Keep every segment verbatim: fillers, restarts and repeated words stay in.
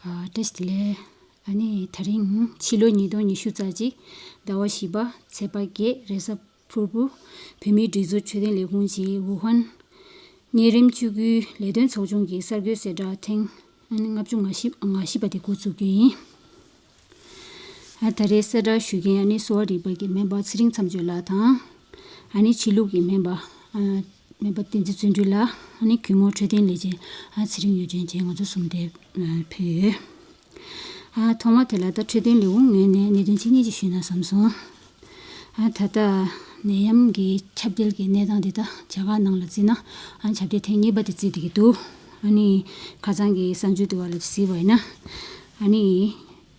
བཀྲ་ཤིས་བདེ་ལེགས། ཨ་ནི་དེ་རིང་ཕྱི་ལོ་ཉིས་སྟོང་ཉི་ཤུ་རྩ་གཅིག་ཟླ་བ་བཞི་པ་ཚེས་པ་བརྒྱད་རེས་གཟའ་ཕུར་བུ། བོད་མིའི་སྒྲིག་འཛུགས་འཕྲོད་བསྟེན་ལས་ཁུངས་ཀྱིས་ཝུ་ཧན་གཉན་རིམས་བཅུ་དགུའི་ལས་དོན་ཚོགས་ཆུང་གི་གསར་འགོད་གསལ་བསྒྲགས་ཐེངས་ཨ་ནི་ལྔ་བཅུ་ང་བཞི་ང་བཞི་པ་དེ་འགོ་བཙུགས་རྒྱུ་ཡིན། ཨ་ད་རེས་གསལ་བསྒྲགས་ཞུ་མཁན་ཨ་ནི་གསོ་བ་རིག་པ་གི་སྨན་པ་ཚེ་རིང་མཚམས་གཅོད་ལགས་དང་། ཨ་ནི་ཕྱི་ལུགས་ཀྱི་སྨན་པ་ཨ་སྨན་པ་བསྟན་འཛིན་བརྩོན་འགྲུས་ལགས། ཨ་ནི་གུས་མོ་འཕྲོད་བསྟེན་ལས་བྱེད་ཨ་ཚེ་རིང་ཡོན་ཅན་བཅས་ང་ཚོ་གསུམ་དེ་ཨ་ཕེབས་ཡོད། ཨ་ཐོག་མ་དེ་ལ་ད་འཕྲོད་བསྟེན་ལས་ཁུངས་ངོས་ནས་གནད་དོན་ཆེ་ཉེ་ཅིག་ཞུས་ན་བསམ་སོང་། ཨ་ད་ལྟ་ནད་ཡམས་ཀྱི་ཁྱབ་གདལ་གྱི་གནས་སྟངས་འདི་ད་རྒྱ་གར་ནང་ལ་བརྩིས་ན་ཨ་ཁྱབ་གདལ་ཐེངས་གཉིས་པ་དེ་བརྩིས་བསྡད་ཀྱི་འདུག་ཨ་ནི་ཁ་སང་གི་གསར་འགྱུར་དུ་བ་ལ་གཟིགས་པ་ཡིན་ན། ཨ་ནི་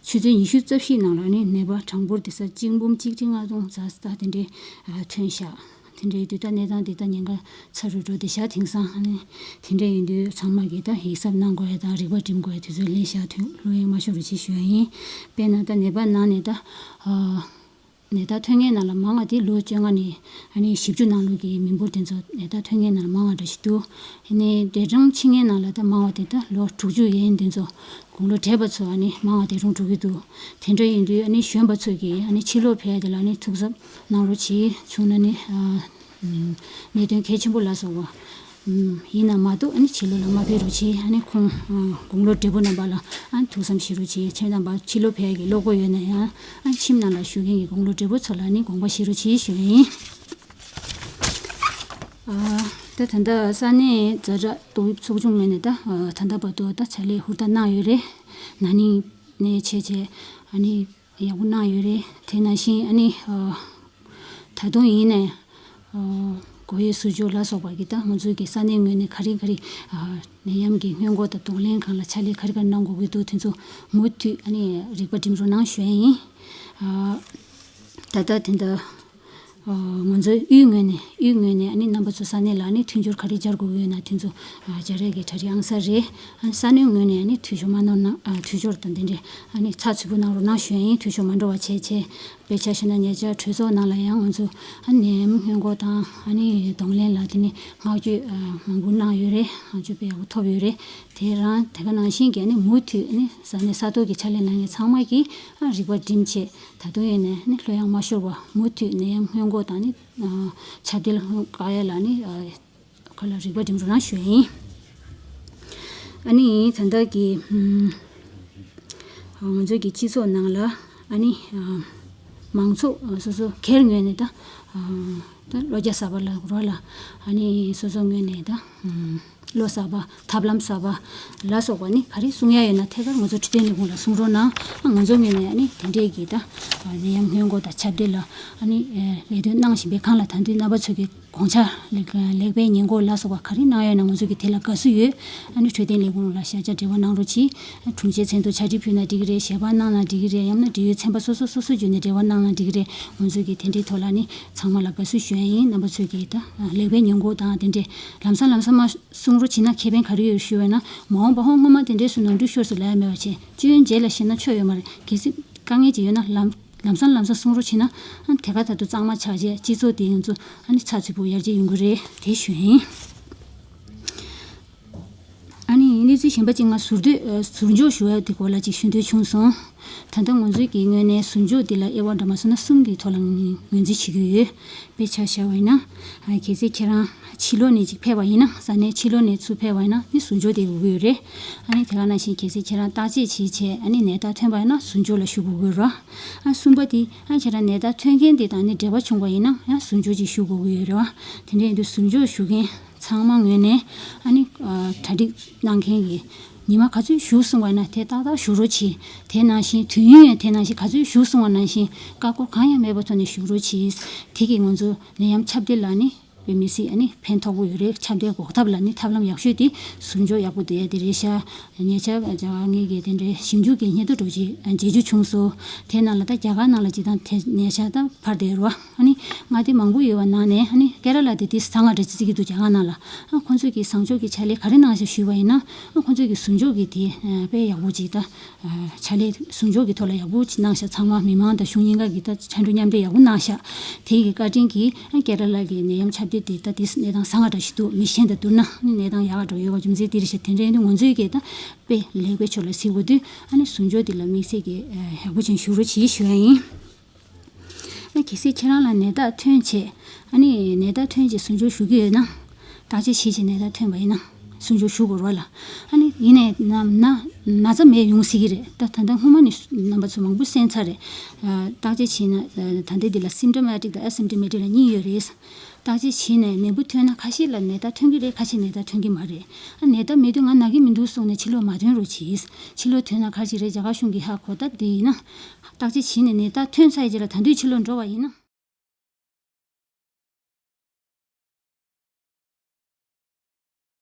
ཆུ་ཚོད་ཉི་ཤུ་རྩ་བཞིའི་ནང་ལ་ཨ་ནི་ནད་པ་གྲངས་འབོར་དེ་ས་གཅིག་འབུམ་གཅིག་ཁྲི་ལྔ་སྟོང་ཙམ་ད་དེ་འདྲའི་ཨ་ཐོན་ཤག་དེ་འདྲའི་དུས་ད་གནས་སྟངས་དེ་ད་ཉེན་ཁ་ཚ་རུ་འགྲོ་བསྡད་ཤག་དེང་སང་ཨ་ནི་དེ་འདྲ་ཡིན་དུས་ཚང་མ་གིས་ད་ཡིག་ཚབ་གནང་དགོས་ཡ་དང་རིག་པ་སྒྲིམ་དགོས་ཡ་དེ་ཚོ་སླེབས་ཤག་དུས་ལྷོད་ཡངས་མ་ཤོར་རོགས་བྱེད་ཞུ་ཡ་ཡིན། དཔེར་ན་ད་ནད་པ་ནང་ནས་ད་ཨ་ནད་རྟགས་ཐོན་མཁན་ནང་ལ་མང་བ་དེ་ལོ་བཅོ་ལྔ་ནས་ཨ་ནི་བཞི་བཅུ་ནང་ལོགས་ཀྱི་མི་འབོར་དེ་ཚོ་ནད་རྟགས་ཐོན་མཁན་ནང་ལ་མང་བ་འདྲ་ཞིག་འདུག་ཨ་ནི་འདས་གྲོངས་ཕྱིན་མཁན་ནང་ལ་ད་མང་བ་དེ་ད་ལོ་དྲུག་ཅུ་ཡན་དེ་ཚོ་དགུང་ལོ་བགྲེས་པ་ཚོ་ཨ་ནི་མང་བ་དེ་རུང་འགྲོ་གི་འདུག་དེ་འདྲ་ཡིན་དུས་ཨ་ནི་གཞོན་པ་ཚོ་གིས་ཨ་ནི་ཕྱི་ལོགས་ཕེབས་ཡ་དེ་ལ་ཨ་ནི་ཐུགས་གཟབ་གནང་རོགས་གྱིས། བྱུང་ན་ནི་ཨ་གནད་དོན་གལ་ཆེན་པོ་ལ་སོགས་པ་ཡིན་ན་མ་གཏོགས་ཨ་ནི་ཕྱི་ལོགས་ལ་མ་ཕེབས་རོགས་གྱིས། ཨ་ནི་ཁོང་དགུང་ལོ་བགྲེས་པོ་རྣམ་པ་ལ་ཨ་ནི་ཐུགས་བསམ་བཞེས་རོགས་གྱིས། ཁྱེད་རྣམ་པ་ཕྱི་ལོགས་ཕེབས་ཡ་གི་བློ་ཁོག་ཡོད་ན་ཡང་ཨ་ནི་ཁྱིམ་ནང་ལ་བཞུགས་མཁན་གྱི་དགུང་ལོ་བགྲེས་པོ་ཚོ་ལ་ནི་དགོངས་པ་བཞེས་རོགས་གྱིས་ཞུ་ཡ་ཡིན། ཨ་ད་ད་ལྟ་ས་གནས་ཛ་དྲག་ཏོག་དབྱིབས་ཚོགས་ཆུང་ངོས་ནས་ད་ཨ་ད་ལྟ་བར་དུ་ད་ཕྱག་ལས་ཧུར་ཐག་གནང་ཡོད་རེད། ན་ནིང་ནས་བྱས་བྱས་ཨ་ནི་ཡག་པོ་གནང་ཡོད་རེད། དེ་ནང་བཞིན་ཨ་ནི་ཨ་ད་དུང་ཡིན་ནའི་ཨ་སྒོ་དབྱེ་ཟུར་འཇོག་ལ་སོགས་པ་གི་ད་ང་ཚོའི་གི་ས་གནས་ངོས་ནས་ག་རེ་ག་རེ་ཨ་ནད་ཡམས་ཀྱི་སྔོན་འགོག་དང་གདོང་ལེན་སྒང་ལ་ཕྱག་ལས་ག་རེ་ག་རེ་གནང་དགོས་ཀྱི་འདུག་དེ་ཚོ་མུ་མཐུད་ཨ་ནི་རིག་པ་སྒྲིམ་རོགས་གནང་ཞུ་ཡ་ཡིན། ཨ་ད་ལྟ་དེ་འདྲ། ཨ་ང་ཚོའི་དབུས་ངོས་ནས་དབུས་ངོས་ནས་ཨ་ནི་རྣམ་པ་ཚོ་ས་གནས་ལ་ཨ་ནི་མཐུན་སྦྱོར་ག་རེ་སྦྱར་དགོས་ཀྱི་ཡོད་ན་དེ་ཚོ་ཨ་སྦྱར་ཡས་ཀྱི་གྲ་སྒྲིག་ཨང་གསར་རེད། ཨ་ནི་ས་གནས་ངོས་ནས་ཨ་ནི་འཐུས་ཤོར་མ་གནང་གནང་ཨ་འཐུས་ཤོར་དང་དེ་འདྲའི་ཨ་ནི་ཚགས་ཚུད་པོ་གནང་རོགས་གནང་ཞུ་ཡ་ཡིན། འཐུས་ཤོར་མ་འགྲོ་བ་བྱས་བྱས་དཔེ་ཆ་བཤད་ན་ཉེ་ཆར་གྲོས་ཚོགས་ནང་ལ་ཡང་ང་ཚོ་ཨ་ནི་ནད་ཡམས་སྔོན་འགོག་དང་ཨ་ནི་གདོང་ལེན་ལ་དེ་ནི་བསྔགས་བརྗོད་ཨ་མང་པོ་གནང་ཡོད་རེད། བསྔགས་བརྗོད་དཔེ་ཡག་པོ་ཐོབ་ཡོད་རེད། དེ་རང་དེ་ག་ནང་བཞིན་གྱི་ཨ་ནི་མུ་མཐུད་ཨ་ནི་ས་གནས་ས་ཐོག་གི་ཕྱག་ལས་གནང་མཁན་ཚང་མ་གིས་ཨ་རིག་པ་སྒྲིམ་བྱས། ད་དུང་ཡིན་ནའི་ནི་ལྷོད་ཡངས་མ་ཤོར་བ་མུ་མཐུད་ནད་ཡམས་སྔོན་འགོག་དང་ནི་ཨ་ཁྱབ་གདལ་བཀག་ཡ་ལ་ནི་ཨ་ཁ་ལ་རིག་པ་སྒྲིམ་རོགས་གནང་ཞུ་ཡ་ཡིན། ཨ་ནི་ད་ལྟ་གི་ཨམ་ང་ཚོའི་གི་སྤྱི་ཚོགས་ནང་ལ་ཨ་ནི་ཨ་མང་ཚོགས་སོ་སོ་སྒེར་ངོས་ནས་ད་ཨ་ད་བློ་རྒྱ་གསར་པ་ལ་རོགས་ལ་ཨ་ནི་སོ་སོ་ངོས་ནས་ད་ཨམ། བློ་གསར་པ་ཐབས་ལམ་གསར་པ་ལ་སོགས་པ་ནི་ག་རེ་གསུང་ཡ་ཡོད་ན་ཐད་ཀར་ང་ཚོ་འཕྲོད་བསྟེན་ལས་ཁུངས་ལ་གསུང་རོགས་གནང་། ང་ཚོ་ངོས་ནས་ནི་དེ་འདྲས་ཀྱི་ད་ནད་ཡམས་སྔོན་འགོག་དང་ཁྱབ་གདལ་ལ་ནི་ལས་དོན་གནང་བཞིན་པའི་སྒང་ལ་ད་དུང་རྣམ་པ་ཚོ་གི་དགོངས་འཆར་ལེགས་པའི་ཉེས་འགོག་ལ་སོགས་པ་ག་རེ་གནང་ཡ་ཡོད་ན་ང་ཚོ་གི་དེ་ལ་དགའ་བསུ་ཡོད། ཨ་ནི་འཕྲོད་བསྟེན་ལས་ཁུངས་ལ་ཤར་བསྐྱོད་འབྲེལ་བ་གནང་རོགས་གྱིས། དྲུང་ཆེའི་མཚན་ཐོག་ཕྱག་བྲིས་ཕུལ་ན་འགྲིག་གི་རེད། ཞལ་པར་གནང་ན་འགྲིག་གི་རེད། ཡང་ན་འབྲེལ་ཡོད་ཚན་པ་སོ་སོ་སོ་སོ་བརྒྱུད་ནས་འབྲེལ་བ་གནང་ན་འགྲིག་གི་རེད། ང་ཚོ་གི་དེ་འདྲའི་ཐོག་ལ་ནི་ཚང་མ་ལ་དགའ་བསུ་ཞུ་ཡ་ཡིན། རྣམ་པ་ཚོས་ཀྱིས་ད་ལེགས་པའི་ཉེས་འགོག་དང་དེ་འདྲས་ལམ་སང་ལམ་སང་མ་གསུང་རོགས་བྱེད་ན་ཁེ་ཕན་ག་རེ་ཡོད་ཞུས་པ་ན། མ་འོངས་པ་ཧོ་སྔོན་མ་དེ་འདྲས་སུ་ནོར་འཁྲུལ་ཤོར་སོང་ལབ་ཡ་མེད་པ་བྱས། སྐྱོན་རྗེས་ལ་ཤེས་ན་ཆོ་ཡོད་མ་རེད། གལ་སྲིད་དཀའ་ངལ་ཅིག་ཡོད་ན་ལམ་ལམ་སང་ལམ་སང་གསུང་རོགས་བྱེད་ན་ཨ་དེ་ག་ད་དུང་གཙང་མ་ཆགས་རྗེས་སྤྱི་ཚོགས་དེ་ཡོངས་རྫོགས་ཨ་ནི་ཚགས་ཚུད་པོ་ཡར་རྒྱས་ཡོང་གི་རེད། དེ་ཞུ་ཡ་ཡིན། ཨ་ནི་གནས་ཚུལ་གཞན་པ་གཅིག་ང་ཟུར་བསྡུས་ཨ་ཟུར་འཇོག་ཞུ་ཡ་དེ་སྐོར་ལ་ཅིག་ཞུ་འདོད་བྱུང་སོང་། ད་ལྟ་ང་ཚོའི་གི་ངོས་ནས་ཟུར་འཇོག་འདི་ལ་དབྱེ་བ་འདྲ་མ་སོང་ན་གསུམ་གྱི་ཐོག་ལ་ངོས་འཛིན་བྱེད་ཀྱི་ཡོད། དཔེ་ཆ་བཞག་པ་ཡིན་ན་ཨ་གལ་སྲིད་ཁྱེད་རང་ཕྱི་ལོགས་ནས་ཅིག་ཕེབས་པ་ཡིན་ན། ས་གནས་ཕྱི་ལོགས་ནས་ཚུར་ཕེབས་པ་ཡིན་ན་ནི་ཟུར་འཇོག་དེ་དགོས་ཀྱི་ཡོད་རེད། ཨ་ནི་དེ་ག་ནང་བཞིན་གལ་སྲིད་ཁྱེད་རང་བརྟག་དཔྱད་བྱས་བྱས་ཨ་ནི་ནད་རྟགས་ཐོན་པ་ཡིན་ན་ཟུར་འཇོག་ལ་ཞུགས་དགོས་ཀྱི་ཡོད་རེད། ཨ་གསུམ་པ་དེ་ཨ་ཁྱེད་རང་ནད་རྟགས་ཐོན་མཁན་དེ་དང་ནི་འབྲེལ་བ་བྱུང་བ་ཡིན་ན་ཡང་ཟུར་འཇོག་ཅིག་ཞུ་དགོས་ཀྱི་ཡོད་རེད་བ། དེ་འདྲ་ཡིན་དུས་ཟུར་འཇོག་ཞུ་མཁན་ཚང་མ་ངོས་ནས་ཨ་ནི་ཨ་གྲ་སྒྲིག་གནང་མཁན་གྱི་ཉི་མ་ག་ཚོད་བཞུགས་སོང་བ་ན་དེ་ཏག་ཏག་བཞུགས་རོགས་གྱིས། དེ་ནང་བཞིན་དུས་ཡུན་ཡང་དེ་ནང་བཞིན་ག་ཚོད་བཞུགས་སོང་བ་ནང་བཞིན་བཀག་འགོག་གང་ཡང་མེད་པའི་ཐོག་ནས་བཞུགས་རོགས་གྱིས། དེ་གིས་ང་ཚོ་ནད་ཡམས་ཁྱབ་གདལ་ལ་ནི་དཔེ་མི་སྲིད་ཨ་ནི་ཕན་ཐོགས་པོ་ཡོད་རེད། ཁྱབ་གདལ་འགོག་ཐབས་ལ་ནི་ཐབས་ལམ་ཡག་ཤོས་དེ་ཟུར་འཇོག་ཡག་པོ་བསྡད་ཡ་དེ་རེད་ཤག་ཉེ་ཆར་རྒྱ་གར་ངོས་ཀྱི་དེ་འདྲའི་ཞིབ་འཇུག་གི་སྙན་ཐོ་འདྲ་ཅིག་མཇལ་རྒྱུ་བྱུང་སོང་། དེ་ནང་ལ་ད་རྒྱ་གར་ནང་ལ་སྤྱིར་བཏང་དེ་ཉེ་ཆར་ད་འཕར་བསྡད་རོ། ཨ་ནི་ མངའ་སྡེ་མང་པོ་ཡོད་པ་ནང་ནས་ཨ་ནི་ཀེ་ར་ལ་དེ་དེ་ཟ་ང་འདྲ་ཅིག་བརྩི་གི་འདུག་རྒྱ་གར་ནང་ལ། ཨ་ཁོང་ཚོས་ཀྱི་བཟང་ཕྱོགས་ཀྱི་ཕྱག་ལས་ག་རེ་གནང་ཤག་ཞུས་པ་ཡིན་ན། ཨ་ཁོང་ཚོས་ཀྱི་ཟུར་འཇོག་གི་དེ་ཨ་དཔེ་ཡག་པོ་ཅིག་ད་ཨ་ཕྱག་ལས་ཟུར་འཇོག་གི་ཐོག་ལ་ཡག་པོ་ཅིག་གནང་ཤག་ཚང་མ་མི་མང་དང་གཞུང་གཉིས་ཀ་གི་ད་ཕྱར་གྲུ་མཉམ་འདེགས་ཡག་པོ་གནང་ཤག་དེ་གི་བཀའ་དྲིན་གྱིས་ཨ་ཀེ་ར་ལ་གི་ནད་ཡམས་ཁྱབ་གདལ་དེ་ད་དེ་གནས་སྟངས་བཟང་ང་འདྲ་ཞིག་འདུག་མི་གཞན་དང་བསྡུར་ན་གནས་སྟངས་ཡག་ག་འགྲོ་ཡོད་པ་རྒྱུ་མཚན་དེ་རེད་ཤག་དེ་འདྲ་ཡིན་དུས་ང་ཚོས་ཀྱི་ད་དཔེ་ལེགས་པའི་ཕྱོགས་ལ་གཟིགས་དགོས་དུས་ཨ་ནི་ཟུར་འཇོག་དེ་ལ་དམིགས་བསལ་གྱི་ཨ་ཡག་པོ་ཅིག་ཞུ་རོགས་བྱེད་ཞུ་ཡ་ཡིན། ཨ་གལ་སྲིད་ཁྱེད་རང་ལ་ནད་རྟགས་ཐོན་བྱས། ཨ་ནི་ནད་རྟགས་ཐོན་བྱས་ཟུར་འཇོག་ཞུ་གི་ཡོད་ན། བརྟག་དཔྱད་བྱས་བྱས་ནད་རྟགས་ཐོན་པ་ཡིན་ན། ཟུར་འཇོག་ཞུ་དགོས་རེད་ལ། ཨ་ནི་ཡིན་ནའི་ན་ན་ན་ཚ་མེད་ཡོང་སྲིད་ཀྱི་རེད། ད་ད་ལྟ་སྔོན་མ་ནས་རྣམ་པ་ཚོ་མང་པོ་གསན་ཚར་རེད། ཨ་བརྟག་དཔྱད་བྱས་ན་ད་ལྟ་འདི་ལ་སིམ་ཊོ་མ་ཊིག་དང་ཨེ་སིམ་ཊོ་མ་ཊིག་ལ་གཉིས་ཡོད་རེད། བརྟག་དཔྱད་བྱས་ནས་ནད་འབུ་ཐོན་ན་ཁ་ཤས་ལ་ནད་རྟགས་ཐོན་གྱི་རེད། ཁ་ཤས་ནད་རྟགས་ཐོན་གྱི་མ་རེད། ཨ་ནད་རྟགས་མེད་དུས་ང་ན་གི་མི་འདུག་གསུངས་ནས་ཕྱི་ལོགས་མ་ཐོན་རོགས་གྱིས། ཕྱི་ལོགས་ཐོན་ན་ག་རེ་བྱེད་རེད། རྒྱ་གར་གཞུང་གིས་ཧ་གོ་ད་འདི་ཡིན་ན། བརྟག་དཔྱད་བྱས་ནས་ནད་རྟགས་ཐོན་ཚར་ཡི་རྗེས་ལ་ད་དུང་ཕྱི་ལོགས་འགྲོ་བ་ཡིན་ན།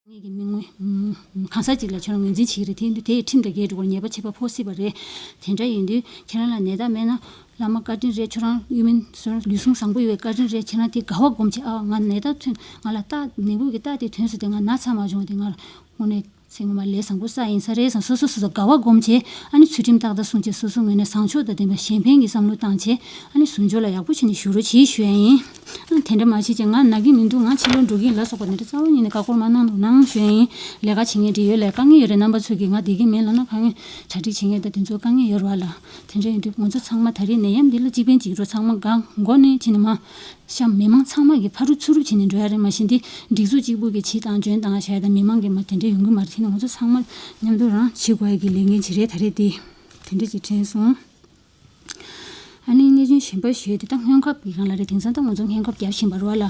ངེད་ཀྱི་མི་ངོ་གང་ཟག་ཅིག་ལ་ཁྱོད་རང་ངོས་འཛིན་བྱེད་ཀྱི་རེད། དེ་དེ་ཡི་ཁྲིམས་དང་འགལ་འགྲོ་བར་ཉེས་པ་ཆད་པ་ཕོག་སྲིད་པ་རེད། དེ་འདྲ་ཡིན་དུས་ཁྱེད་རང་ལ་ནད་རྟགས་མེད་ན་བླ་མ་བཀའ་དྲིན་རེད། ཁྱོད་རང་ཡུལ་མི་ཚོ་ལུས་ཟུངས་བཟང་པོ་ཡོད་པའི་བཀའ་དྲིན་རེད། ཁྱེད་རང་དེ་དགའ་བ་སྒོམ་བྱས། ཨ་ང་ནད་རྟགས་ཐོན་ང་ལ་རྟགས་ནད་འབུ་གི་རྟགས་དེ་ཐོན་སོང་སྟེ་ང་ན་ཚ་མ་བྱུང་སྟེ་ང་དངོས་གནས། ཚེ་སྔོན་མ་ལས་བཟང་པོ་བསགས་ཡིན་ས་རེད་བསམ་སོ་སོ་སོ་སོ་དགའ་བ་སྒོམ་བྱས། ཨ་ནི་ཚུལ་ཁྲིམས་ཏག་ཏག་སྲུང་བྱས། སོ་སོ་ངོས་ནས་བཟང་ཕྱོགས་དང་ལྡན་པའི་གཞན་ཕན་གྱི་བསམ་བློ་བཏང་བྱས། ཨ་ནི་ཟུར་འཇོག་ལ་ཡག་པོ་བྱས་ནས་བཞུགས་རོགས་གྱིས་ཞུ་ཡ་ཡིན། ཨ་དེ་འདྲ་མ་བྱེད་ཅིག་ང་ན་གི་མི་འདུག་ང་ཕྱི་ལོགས་འགྲོ་གི་ཡིན་ལ་སོགས་པ་དེ་འདྲ་རྩ་བ་ཉིད་ནས་བཀའ་འཁོར་མ་གནང་རོགས་གནང་ཞུ་ཡ་ཡིན། ལས་ཀ་བྱེད་མཁན་འབྲེལ་ཡོད་ལ་དཀའ་ངལ་ཡོད་རེད། རྣམ་པ་ཚོ་གིས་ང་བསྡད་ཀྱི་མིན་ལབ་ན་དཀའ་ངལ་གྲ་སྒྲིག་བྱེད་མཁན་དང་དེ་ཚོ་དཀའ་ངལ་ཡོད་རེད་བ་ལ། དེ་འདྲ་ཡིན་དུས་ང་ཚོ་ཚང་མ་ད་རེས་ནད་ཡམས་འདི་ལ་གཅིག་ཕན་གཅིག་གྲོགས་ཚང་མ་གང་མགོ་ནས་ཕྱི་ནས་མ། གཤམ་མི་མང་ཚང་མ་གིས་ཕ་རུབ་ཚུར་རུབ་བྱས་ནས་འགྲོ་ཡ་རེད། མ་གཞི་འདི་སྒྲིག་འཛུགས་གཅིག་པུ་གིས་བྱེད་དང་འཇོན་དང་བྱས་དང་མི་མང་གིས་མ་དེ་འདྲ་ཡོང་གི་མ་རེད། དེ་ནི་ང་ཚོ་ཚང་མ་མཉམ་དུ་རང་བྱེད་དགོས་ཡ་གི་ལས་འགན་ཅིག་རེད། ད་རེས་འདི་དེ་འདྲ་ཅིག་དྲན་སོང་། ཨ་ནི་གནད་དོན་གཞན་པ་ཞུས་དེ་ད་སྔོན་ཁབ་ཀྱི་སྒང་ལ་རེད། དེང་སང་ད་ང་ཚོ་སྔོན་ཁབ་བརྒྱབ་བཞིན་པ་རེད་བ་ལ།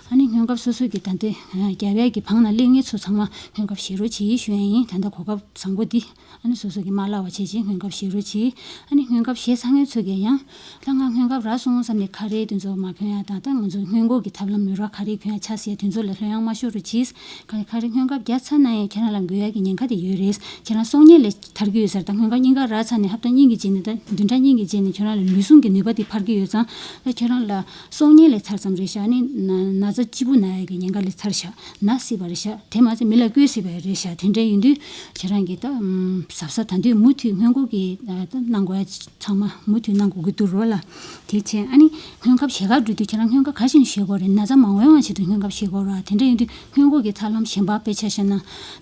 ཨ་ནི་སྔོན་ཁབ་སོ་སོ་གིས་ད་ལྟ་བརྒྱབ་ཡ་གི་བང་ན་སླེབས་མཁན་ཚོ་ཚང་མ་སྔོན་ཁབ་བཞེས་རོགས་གྱིས་ཞུ་ཡ་ཡིན། ད་ལྟ་གོ་སྐབས་བཟང་པོ་འདི། ཨ་ནི་སོ་སོ་གིས་མ་བརླག་པ་བྱས་རྗེས་སྔོན་ཁབ་བཞེས་རོགས་གྱིས། ཨ་ནི་སྔོན་ཁབ་བཞེས་ཚར་མཁན་ཚོ་གིས་ཡང་ད་ང་སྔོན་ཁབ་རག་སོང་བསམ་ནས་ཁ་རས་དེ་ཚོ་མ་གྱོན་ཡ་དང་། ད་ང་ཚོ་སྔོན་འགོག་གི་ཐབས་ལམ་མི་རག་ཁ་རས་གྱོན་ཡ་ཆ་ཟེར་ཡ་དེ་ཚོ་ལ་ལྷོད་ཡངས་མ་ཤོར་རོགས་གྱིས། ཁ་ཁ་རས་སྔོན་ཁབ་བརྒྱབ་ཚར་ན་ཡང་ཁྱེད་རང་ལ་འགོས་ཡ་གི་ཉེན་ཁ་དེ་ཡོད་རེད། ཁྱེད་རང་སྲོག་ཉེན་ལས་ཐར་གྱི་ཡོད་ས་རེད། ད་སྔོན་ཁབ་གཉིས་ཀ་རག་ཚར་ནས་ཧབ་ཏ་གཉིས་ཀྱི་རྗེས་ནས་ད་བདུན་ཕྲག་གཉིས་ཀྱི་རྗེས་ནས་ཁྱེད་རང་ལ་ལུས་ཟུངས་ཀྱི་ནུས་པ་དེ་འཕར་གྱི་ཡོད་ཙང་། ད་ཁྱེད་རང་ལ་སྲོག་ཉེན་ལས་ཐར་ཙམ་རེད་ཤག་ཨ་ནི་ན་ན་ཚ་སྐྱིད་པོ་ན་ཡ་གི་ཉེན་ཁ་ལས་ཐར་ཤག་ན་སྲིད་པ་རེད་ཤག་དེ་མ་ཚད་མི་ལ་བསྐོས་སྲིད་པ་རེད་ཤག་དེ་འདྲ་ཡིན་དུས་ཁྱེད་རང་གིས་ད་ཨམ་གཟབ་གཟབ་ད་དུས་མུ་མཐུད་སྔོན་འགོག་གི་ཨ་ད་གནང་དགོས་ཡ་ཚང་མ་མུ་མཐུད་གནང་དགོས་ཀྱི་འདུག་རོགས་ལ། དེ་བྱས་ཨ་ནི་སྔོན་ཁབ་བཞེས་གར་འགྲོ་དུས་ཁྱེད་རང་སྔོན་ཁབ་ག་བཞིན་བཞེས་དགོས་རེད། ན་ཚ་མ་འོང་བའི་ཆེད་དུ་སྔོན་ཁབ་བཞེས་དགོས་རེད། དེ་འདྲ་ཡིན་དུས་སྔོན་འགོག་གི་ཐབས་ལམ་གཞན་པ་དཔེ་ཆ་བཞག་ན་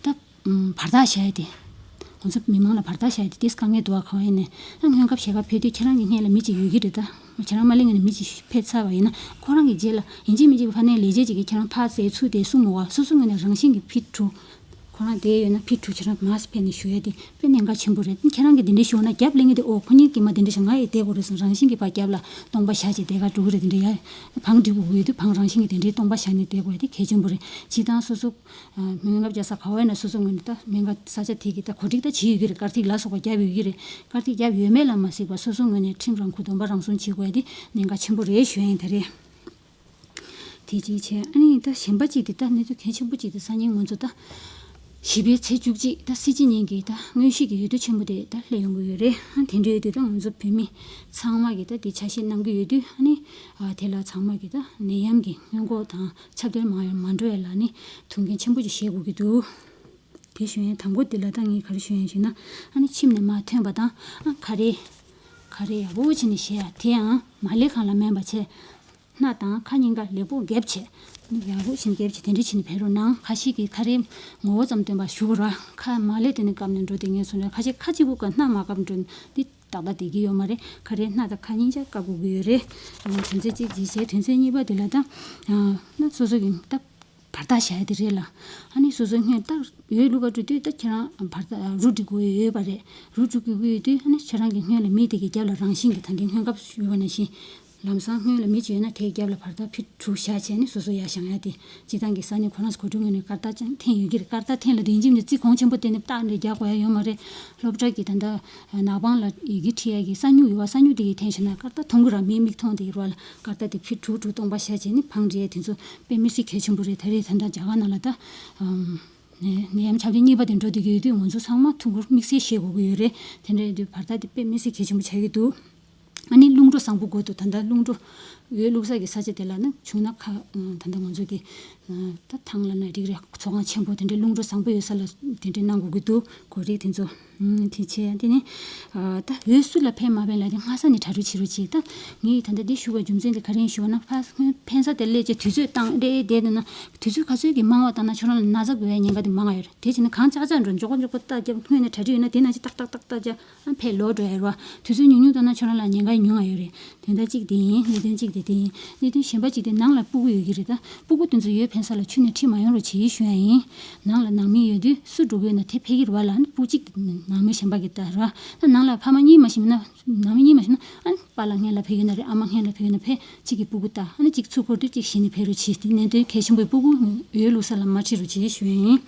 ད་ཨམ་བར་ཐག་བཞག་ཡ་དེ། ང་ཚོ་མི་མང་ལ་བར་ཐག་བཞག་ཡ་དེ་ཏིས་དཀའ་ངལ་འདུག་བ། གང་ཡིན་ནས་ཨ་སྔོན་ཁབ་བཞེས་གར་ཕེབས་དུས་ཁྱེད་རང་གི་སྔོན་ལ་མི་གཅིག་ཡོད་ཀྱི་རེད། ད་ཁྱེད་རང་མ་སླེབས་སྔོན་ནས་མི་གཅིག་ཕེབས་ཚར་བ་ཡིན་ན་ཁོ་རང་གི་རྗེས་ལ་ཡིན་གཅིག་མིན་གཅིག་ཕ་ནས་ལས་བྱེད་ཅིག་གིས་ཁྱེད་རང་ཕར་བཙལ་ཚུར་བལྟས་གསུང་མི་དགོས། སོ་སོ་ངོས་ནས་རང་བཞིན་གྱིས་ཕེབས་ཐུབ། ཁོ་རང་བསྡད་ཡོད་ན་ཕེབས་ཐུབ། ཁྱེད་རང་མར་ཕེབས་ནས་ཞུ་ཡ་དེ་དཔེ་གནད་འགག་ཆེན་པོ་རེད། ཁྱེད་རང་གིས་འདི་འདྲ་ཞུ་ན་རྒྱབ་ལེན་གྱི་དེ་ཨོ་ཁོ་གཉིས་ཀྱིས་མ་དེ་འདྲ་བྱས་ང་ཡི་བསྡད་དགོས་རེད་གསུངས་རང་བཞིན་གྱིས་ཕར་རྒྱབ་ལ་སྟོང་པ་བཞག་བྱས་བསྡད་ག་འགྲོ་གི་རེད། དེ་འདྲ་ཡ་བང་སྒྲིག་དགོས་ཀྱི་ཡོད་དུས་བང་རང་བཞིན་གྱིས་དེ་འདྲའི་སྟོང་པ་བཞག་ནས་བསྡད་དགོས་ཡ་དེ་གལ་ཆེན་པོ་རེད། སྤྱིར་བཏང་སོ་སོ་སྔོན་ཁབ་རྒྱག་ས་ག་བ་ཡིན་ན་སོ་སོ་ངོས་ནས་ད་སྨན་ཁང་ས་ཆ་དེ་གི་ད་གོ་སྒྲིག་ད་བྱེད་ཡོད་ཀྱི་རེད། དཀར་ཐིག་ལ་སོགས་པ་བརྒྱབ་ཡོད་ཀྱི་རེད། དཀར་ཐིག་བརྒྱབ་ཡོད་མེད་ལ་མ་གཟིགས་པར་སོ་སོ་ངོས་ནས་ཁྲིམས་རང་མགོ་རྡོག་པ་རང་སྲུང་བྱེད་དགོས་ཡ་དེ་གནད་འགག་ཆེན་པོ་རེད་ཞུ་ཡ་ཡིན། ད་རེད། དེ་གཅིག་བྱས། ཨ་ནི་ད་གཞན་པ་གཅིག་དེ་ད་གནད་དོན་གལ་ཆེན་པོ་གཅིག་དེ་སང་ཉིན་ང་ཚོ་ད་བཞི་པའི་ཚེས་བཅུ་གཅིག་ད་སྲིད་སྤྱི་ཉིན་གྱི་ད་དངོས་གཞི་གི་འོས་བསྡུ་ཆེན་པོ་དེ་ད་སླེབས་ཡོང་གི་ཡོད་རེད། ཨ་དེ་འདྲའི་དུས་ད་ང་ཚོ་བོད་མི་ཚང་མ་གིས་ད་དེ་ཆ་ཤས་གནང་གི་ཡོད་དུས། ཨ་ནི་ཨ་དེ་ལ་ཚང་མ་གིས་ད་ནད་ཡམས་ཀྱི་སྔོན་འགོག་དང་ཁྱབ་གདལ་མ་ཡོང་མ་འགྲོ་ཡ་ལ་ནི་ཐུགས་འགན་ཆེན་པོ་ཅིག་བཞེས་དགོས་ཀྱི་འདུག་དེ་ཞུ་ཡན་དང་པོ་དེ་ལ་ད་ངས་ག་རེ་ཞུ་ཡན་ཞུ་ན། ཨ་ནི་ཁྱིམ་ནས་མར་ཐོན་པ་དང་ཨ་ཁ་རས་ཁ་རས་ཡག་པོ་བྱས་ནས་བཞེས་ཡ། དེ་ཡང་མ་ལེབ་གང་ལ་མེད་པ་བྱས། སྣ་དང་ཁ་གཉིས་ཀ་ལེགས་པོ་འགེབས་བྱས། ཡག་པོ་བྱས་ནས་འགེབས་བྱས་དེ་འདྲ་བྱས་ནས་ཕེབས་རོགས་གནང་། ཁ་ཤས་ཀྱིས་ཁ་རས་ངོ་བོ་ཙམ་སྟོན་པ་ཞུ་དགོས་ར། ཁ་མ་ལེབ་དེ་ནས་བཀབ་ནས་འགྲོ་དེ་ངས་སོང་ར། ཁ་ཤས་ཁ་གཅིག་པུ་བཀབ་སྣ་མ་བཀབ་འགྲོ་འདི་ཏག་ཏག་བསྡད་ཀྱི་ཡོད་མ་རེད། ཁ་རས་སྣ་དང་ཁ་གཉིས་ཆ་བཀབ་དགོས་ཀྱི་ཡོད་རེད། དོན་ཚན་གཅིག་བྱས། དོན་ཚན་གཉིས་པ་དེ་ལ་ད་ན་སོ་སོ་གི་ད་བར་ཐག་བཞག་ཡ་དེ་རེད་ལ། ཨ་ནི་སོ་སོ་སྔོན་ད་འོས་བླུག་ག་འགྲོ་དུས་ད་ཁྱེད་རང་བར་ཐག་རུ་སྒྲིག་དགོས་ཡོད་པ་རེད། རུ་སྒྲིག་དགོས་ཀྱི་ཡོད་དུས་ཨ་ནི་ཁྱེད་རང་གི་སྔོན་ལ་མི་དེ་གི་རྒྱབ་ལ་རང་བཞིན་གྱི་ད་གིན་སྔོན་ཁབ་ཞུས་པ་ནང་བཞིན་ལམ་སང་སྔོན་ལ་མི་ཅིག་ཡོད་ན་དེའི་རྒྱབ་ལ་བར་ཐག་ཕི་དྲུག་བཞག་བྱས་ནས་སོ་སོ་ཡར་བཞེངས་ཡ་དེ། སྤྱི་བཏང་གི་ས་གནས་ཁོ་རང་ཚོ་གོ་སྒྲིག་ངོས་ནས་སྐར་རྟགས་ཀྱང་འཐེན་ཡོད་ཀྱི་རེད། སྐར་རྟགས་འཐེན་ལ་དེ་ཡིན་གཅིག་མིན་གཅིག་གོང་ཆེན་པོ་བསྟན་ནས་རྟགས་འདྲ་རྒྱག་དགོས་ཡ་ཡོད་མ་རེད། སློབ་གྲྭ་གི་ད་ལྟ་ནག་པང་ལ་ཡི་གེ་བྲིས་ཡ་གི་ས་སྨྱུག་ཡོད་པ། ས་སྨྱུག་དེ་གི་འཐེན་བྱས་ན་སྐར་རྟགས་མཐོང་གི་ར། མིའི་མིག་མཐོང་དེ་གི་ར་ལ་སྐར་རྟགས་དེ་ཕི་དྲུག་དྲུག་སྟོང་པ་བཞག་བྱས་ནས་བང་སྒྲིག་ཡ་དེ་ཚོ་དཔེ་མི་སྲིད་གལ་ཆེན་པོ་རེད། ད་རེས་ད་ལྟ་རྒྱ་གར་ནང་ལ་ད་ནད་ནད་ཡམས་ཁྱབ་གདལ་གཉིས་པ་དེ་འགྲོ་བསྡད་ཀྱི་ཡོད་དུས་ང་ཚོ་ཚང་མ་ཐུགས་ཁུར་དམིགས་བསལ་བཞེས་དགོས་ཀྱི་ཡོད་རེད། དེ་འདྲ་ཡིན་དུས་བར་ཐག་དེ་དཔེ་མི་སྲིད་གལ་ཆེན་པོ་ཆགས་ཀྱི་འདུག་ཨ་ནི་རླུང་འགྲོ་བཟང་པོ་དགོས་འདུག་ད་ལྟ་རླུང་འགྲོ་ འོས་བླུགས་ས་གི་ས་ཆ་དེ་ལ་ནི་བྱུང་ན་ཁ་ད་ལྟ་ང་ཚོ་གི་ད་ཐང་ལབ་ན་འགྲིག་རེད། ཚོགས་ཁང་ཆེན་པོ་དེ་འདྲའི་རླུང་འགྲོ་བཟང་པོ་ཡོད་ས་ལ་དེ་འདྲའི་གནང་དགོས་ཀྱི་འདུག་གོ་རིག་དེ་ཚོ། ཨུམ། དེ་བྱས་དེ་ནི་ཨ་ད་འོས་སུ་ལ་ཕན་མ་ཕན་ལབ་དེ་སྔ་ས་ནས་གྲ་སྒྲིག་བྱེད་རོགས་བྱེད། ད་ངས་ད་ལྟ་འདི་ཞུ་བའི་རྒྱུ་མཚན་དེ་ག་རེ་ཡིན་ཞུ་བ་ན། ཕ་ཕན་ས་དེ་སླེབས་བྱས་དུས་ཚོད་བཏང་རེད་བསྡད་འདུག་ན། དུས་ཚོད་ག་ཚོད་ཀྱི་མང་བ་བཏང་ན་ཁྱོད་རང་ལ་ན་ཚ་འགོས་ཡ་ཉེན་ཁ་དེ་མང་ང་ཡོད་རེད། དེ་བྱས་ན་གང་ཅག་ཅག་འགྲོ་མགྱོགས་པོ་མགྱོགས་པོ་ལྟ་རྒྱབ་སྔོན་ནས་གྲ་སྒྲིག་ཡོད་ན་དེ་ནང་བཞིན་ཏག་ཏག་ཏག་ཏག་བྱས། ཨ་ཕར་ལོག་འགྲོ་ཡ་རེད་བ། དུས་ཚོད་ཉུང་ཉུང་བཏང་ན་ཁྱོད་རང་ལ་ཉེན་ཁ་ཉུང་ང་ཡོད་རེད། དེ་འདྲ་གཅིག་དེ་ཡིན། གནད་དོན་གཅིག་དེ་དེ་ཡིན། གནད་དོན་གཞན་པ་གཅིག་དེ་ནང་ལ་སྤུ་གུ་ཡོད་ཀྱི་རེད། ད་སྤུ་གུ་དེ་ཚོ་འོས་འཕེན་ས་ལ་ཁྱོན་ནས་ཁྲིད་མ་ཡོང་རོགས་བྱེད་ཞུ་ཡ་ཡིན། ནང་ལ་ནང་མི་ཡོད་དུས་སུ་འགྲོ་གི་ཡོད་ན་དེ་ཕེབས་ཀྱི་རེད་བ་ལ། ཨ་ནི་སྤུ་གཅིག་ནང་མི་གཞན་པ་གི་ལྟ་ར། ད་ནང་ལ་ཕ་མ་གཉིས་མ་ཞིག་མིན་ན་ནང་མི་གཉིས་མ་ཞིག་ན་ཨ་ནི་པཱ་ལགས་སྔོན་ལ་ཕེབས་ཡོད་ན་རེད། ཨ་མ་སྔོན་ལ་ཕེབས་ཡོད་ན་ཕེབས། གཅིག་གིས་སྤུ་གུ་ལྟ། ཨ་ནི་གཅིག་ཚུར་འཁོར་དུས་གཅིག་གཞི་ནས་ཕེབས་རོགས་བྱེད། དེ་གནད་དོན་གལ་ཆེན་པོའི་སྤུ་གུ་འོས་བླུགས་ས་ལ་མ་ཁྲིད་རོགས་བྱེད་ཞུ་ཡ་ཡིན།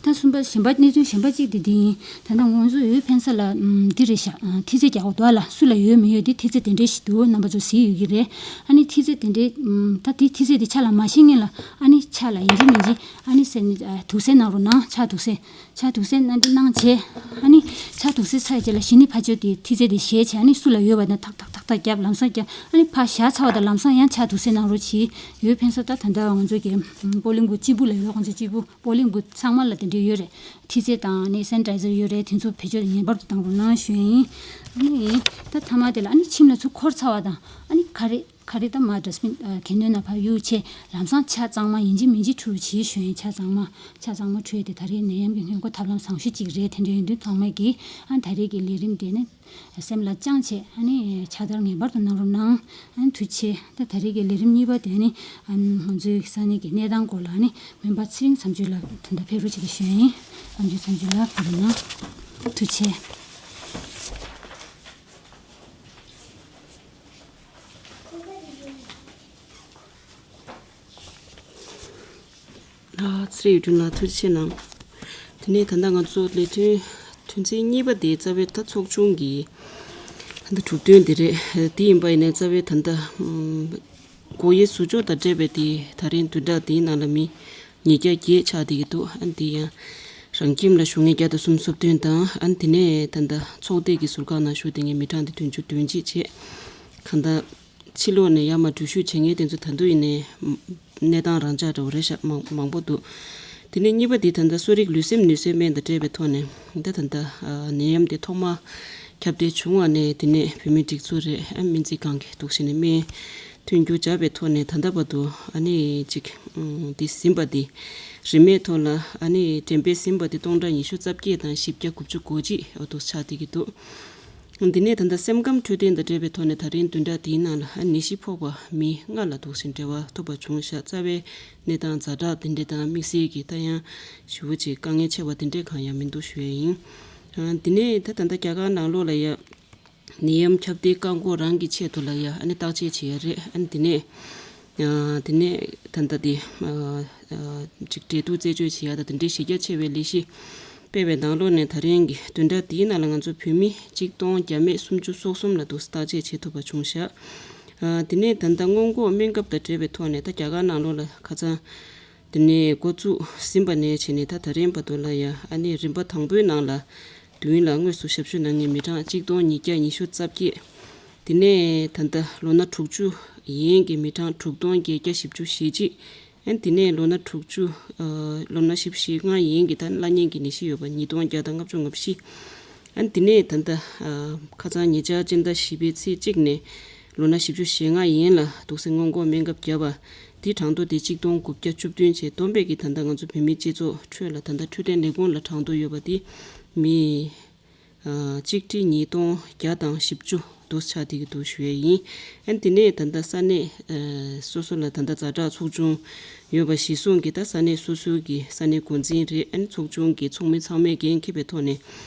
ད་གསུམ་པ་གཞན་པ་གནད་དོན་གཞན་པ་གཅིག་དེ་འདི་ཡིན། ད་ལྟ་ང་ཚོ་འོས་འཕེན་ས་ལ་ཨམ་འདི་རེད་ཤག་ཨ་མཐིལ་ཚད་རྒྱག་དགོས་འདུག་ལ། སུ་ལ་ཡོད་མི་ཡོད་དེ་མཐིལ་ཚད་དེ་འདྲས་ཤིག་འདུག་རྣམ་པ་ཚོ་གཟིགས་ཡོད་ཀྱི་རེད། ཨ་ནི་མཐིལ་ཚད་དེ་འདྲས་ཨམ་ད་དེ་མཐིལ་ཚད་དེ་ཕྱག་ལ་མ་བཞེས་སྔོན་ལ་ཨ་ནི་ཕྱག་ལ་ཡིན་གཅིག་མིན་གཅིག་ཨ་ནི་སེ་ནི་ཨ་དུག་སེལ་གནང་རོགས་གནང་། ཕྱག་དུག་སེལ། ཕྱག་དུག་སེལ་གནང་འདི་གནང་བྱས། ཨ་ནི་ཕྱག་དུག་སེལ་ཚར་རྗེས་ལ་གཞི་ནས་ཕར་ཕྱོགས་དེ་མཐིལ་ཚད་དེ་བཞེས་བྱས། ཨ་ནི་སུ་ལ་ཡོད་པ་ན་ཐག་ཐག་ཐག་ཐག་བརྒྱབ། ལམ་སང་བརྒྱབ། ཨ་ནི་ཕར་བཞག་ཚར་བ་དང་ལམ་སང་ཡང་ཕྱག་དུག་སེལ་གནང་རོགས་གྱིས། འོས་འཕེན་ས་ད་ད་ལྟ་ང་ཚོ་གི་པོ་ལིང་བུ་གཅིག་པུ་ལ་ཡོད། ཁོང་ཚོ་གཅིག་པུ་པོ་ལིང་བུ་ཚང་མ་ལ་དེ་འདྲས་ཡོད་རེད། མཐིལ་ཚད་དང་ཨ་ནི་སེན་ཊི་ནའི་ཛར་ཡོད་རེད། དེ་ཚོ་བེད་སྤྱོད་ངེས་པར་དུ་གཏང་རོགས་གནང་ཞུ་ཡ་ཡིན། ཨ་ནི་ད་མཐའ་མ་དེ་ལ་ཨ་ནི་ཁྱིམ་ལ་ཚུར་འཁོར་ཚར་བ་དང་ཨ་ནི་ག་རེ། ག་རེ་ད་མར་ཌ་སི་བིན་ཨ་གྱེན་ནོན་ནང་ཕར་གཡུག་བྱས། ལམ་སང་ཆ་གཙང་མ་ཡིན་གཅིག་མིན་གཅིག་འཁྲུ་རོགས་བྱེད་ཞུ་ཡ་ཡིན། ཆ་གཙང་མ་ཆ་གཙང་མ་འཁྲུ་ཡ་དེ་ད་རེས་ནད་ཡམས་ཀྱི་སྔོན་འགོག་ཐབས་ལམ་བཟང་ཤོས་གཅིག་རེད། དེ་འདྲ་ཡིན་དུས་ཚང་མས་ཀྱིས་ཨ་ད་རེས་ཀྱི་ལས་རིམ་དེ་ནི་སེམས་ལ་བཅངས་བྱས། ཨ་ནི་ཕྱག་བསྟར་ངེས་པར་དུ་གནང་རོགས་གནང་། ཨ་ནི་ཐུགས་རྗེ་ཆེ། ད་ད་རེས་ཀྱི་ལས་རིམ་གཉིས་པ་དེ་ནི་ཨ་ནི་ང་ཚོའི་ས་གནས་ཀྱི་གནས་སྟངས་སྐོར་ལ་ཨ་ནི་སྨན་པ་ཚེ་རིང་མཚམས་གཅོད་ལགས་དོན་དག་ཕེབས་རོགས་བྱེད་ཀྱི་ཞུ་ཡ་ཡིན། མཚམས་གཅོད་མཚམས་གཅོད་ལགས་གོ་རོགས་གནང་། ཐུགས་རྗེ་ཆེ། ཨ་ཚེ་རིང་ཡུལ་དྲུང་ལགས་ཐུགས་རྗེ་ཆེ་གནང་། དེ་ནས་ད་ལྟ་ང་ཚོ་ལས་དོན་དོན་ཚན་གཉིས་པ་དེ་རྩ་བའི་ད་ཚོགས་ཆུང་གི་ད་ལྟ་གྲུབ་དོན་དེ་རེད། དེ་ཡིན་པ་ཡིན་ནའི་རྩ་བའི་ད་ལྟ་ཨམ་སྒོ་དབྱེ་ཟུར་འཇོག་དང་འབྲེལ་བའི་དེ་ད་རིང་བདུན་ཕྲག་འདིའི་ནང་ལ་མི་ཉིས་བརྒྱ་བརྒྱད་ཆགས་བསྡད་ཀྱི་འདུག་ཨ་ནི་དེ་ཡང་རང་ཁྱིམ་ལ་བཞུགས་མཁན་བརྒྱ་དང་སུམ་ཅུ་སོ་བདུན་དང་། ཨ་ནི་དེ་ནས་ད་ལྟ་ཚོགས་སྡེ་གི་ཟུར་ཁང་ནང་བཞུགས་བསྡད་མཁན་མི་གྲངས་དེ་བདུན་ཅུ་དོན་གཅིག་བྱས། གང་ལྟར་ཕྱི་ལོགས་ནས་ཡར་མར་འགྲུལ་བཞུད་བྱེད་མཁན་དེ་ཚོ་ད་དུང་ཡིན་ནའི་གནས་སྟངས་རང་འཇགས་འདྲ་བོ་རེད་ཤག་མང་མང་པོ་འདུག་དེ་ནས་གཉིས་པ་དེ་ད་ལྟ་གསོ་རིག་ལུས་སེམས་ནུས་གསོའི་སྨན་དང་འབྲེལ་བའི་ཐོག་ནས་ད་ད་ལྟ་ཨ་ནད་ཡམས་དེ་ཐོག་མར་ཁྱབ་གདལ་བྱུང་བ་ནས་དེ་ནས་བོད་མིའི་སྒྲིག་འཛུགས་རེད། ཨ་སྨན་རྩིས་ཁང་གིས་འདུག་བྱས་ནས་སྨན་ཐོན་རྒྱུ་བྱ་བའི་ཐོག་ནས་ད་ལྟ་བར་དུ་ཨ་ནི་ཅིག་ཨུམ་འདི་ཟིན་པ་འདི་རིན་མེད་ཐོག་ལ་ཨ་ནི་འགྲེམས་སྤེལ་ཟིན་པ་འདི་སྟོང་ཕྲག་ཉི་ཤུ་རྩ་བརྒྱད་དང་བཞི་བརྒྱ་དགུ་བཅུ་གོ་གཅིག་འོ་འདུག་ཆགས་བསྡད་ཀྱི་འདུག་འདི་ནས་ད་ལྟ་སེམས་ཁམས་འཕྲོད་བསྟེན་དང་འབྲེལ་བའི་ཐོག་ནས་ད་རིང་བདུན་ཕྲག་འདིའི་ནང་ལ་ཨ་ནད་གཞི་ཕོག་པ་མི་ལྔ་ལ་འདུག་སེ་འབྲེལ་བ་ཐུབ་པ་བྱུང་ཤག་རྩ་བའི་གནས་སྟངས་ཛ་དྲག་དེ་འདྲས་དང་དམིགས་བསལ་གྱི་ད་ཡང་ཞེ་པོ་ཅིག་དཀའ་ངལ་ཆེ་བ་དེ་འདྲས་གང་ཡང་མི་འདུག་ཞུ་ཡས་ཡིན། ཨ་འདི་ནས་ད་ད་ལྟ་རྒྱ་གར་ནང་ལོགས་ལ་ཡ་ནད་ཡམས་ཁྱབ་གདལ་བཀག་འགོག་རང་གི་ཆེད་དུ་ལ་ཡ་ཨ་ནི་བརྟག་དཔྱད་བྱེད་ཡ་རེད། ཨ་ནི་འདི་ནས་ཨ་འདི་ནས་ད་ལྟ་དེ་ཨ་ཨ་ཅིག་འབྲེལ་གཏུག་རྩད་གཅོད་བྱེད་ཡ་དང་དེ་འདྲའི་གཞི་རྒྱ་ཆེ་བའི་ལས་གཞི་སྤེལ་བའི་ནང་ལོགས་ནས་ད་རིང་གི་བདུན་ཕྲག་འདིའི་ནང་ལ་ང་ཚོ་བོད་མི་གཅིག་སྟོང་བརྒྱ་མེད་སུམ་ཅུ་སོ་གསུམ་ལ་འདུག་བརྟག་དཔྱད་བྱེད་ཐུབ་པ་བྱུང་ཤག་ཨ་དེ་ནས་ད་ལྟ་སྔོན་འགོག་སྨན་ཁབ་དང་འབྲེལ་བའི་ཐོག་ནས་ད་རྒྱ་གར་ནང་ལོགས་ལ་ཁ་སང་དེ་ནས་འགོ་བཙུགས་ཟིན་པ་ནས་བྱས་ནས་ད་ད་རིང་བར་དུ་ལ་ཡ་ཨ་ནི་རིམ་པ་དང་པོའི་ནང་ལ་མདུན་ལ་དངོས་སུ་ཞབས་ཞུ་གནང་མཁན་མི་གྲངས་གཅིག་སྟོང་ཉིས་བརྒྱ་ཉི་ཤུ་རྩ་བརྒྱད། དེ་ནས་ད་ལྟ་ལོ་ན་དྲུག་ཅུ་ཡན་གྱི་མི་གྲངས་དྲུག་སྟོང་བརྒྱད་བརྒྱ་བཞི་བཅུ་ཞེ་གཅིག་ཨ་ནི་དེ་ནས་ལོ་ན་དྲུག་ཅུ་ཨ་ལོ་ན་བཞི་བཅུ་ཞེ་ལྔ་ཡན་གྱི་ད་སླ་གཉན་གྱི་ནད་གཞི་ཡོད་པ་ཉིས་སྟོང་བརྒྱ་དང་ལྔ་བཅུ་ང་བཞི། ཨ་ནི་དེ་ནས་ད་ལྟ་ཨ་ཁ་སང་ཉེ་ཆར་སྤྱི་ཟླ་བཞི་པའི་ཚེས་གཅིག་ནས་ལོ་ན་བཞི་བཅུ་ཞེ་ལྔ་ཡན་ལ་འདུག་སེ་སྔོན་འགོག་སྨན་ཁབ་བརྒྱབ་པ་དེ་གྲངས་ཐོ་དེ་གཅིག་སྟོང་དགུ་བརྒྱ་བཅུ་བདུན་བྱས། བསྡོམས་པས་ཀྱི་ད་ལྟ་ང་ཚོ་བོད་མིའི་སྤྱི་ཚོགས་ཁྲོད་ལ་ད་ལྟ་འཕྲོད་བསྟེན་ལས་ཁུངས་ལ་གྲངས་ཐོ་ཡོད་པ་དེ་མི་ཨ་གཅིག་ཁྲི་ཉིས་སྟོང་བརྒྱ་དང་བཞི་བཅུ་འདུག་ཆགས་བསྡད་ཀྱི་འདུག་ཞུ་ཡས་ཡིན། ཨ་ནི་དེ་ནས་ད་ལྟ་ས་གནས་ཨ་སོ་སོ་ལ་ད་ལྟ་ཛ་དྲག་ཚོགས་ཆུང་ཡོད་པ་གཞིར་བཟུང་གིས་ད་ས་གནས་སོ་སོའི་གི་ས་གནས་འགོ་འཛིན་རེད། ཨ་ནི་ཚོགས་ཆུང་གི་ཚོགས་མི་ཚང་མས་འགན་འཁྱེར་བའི་ཐོག་ནས་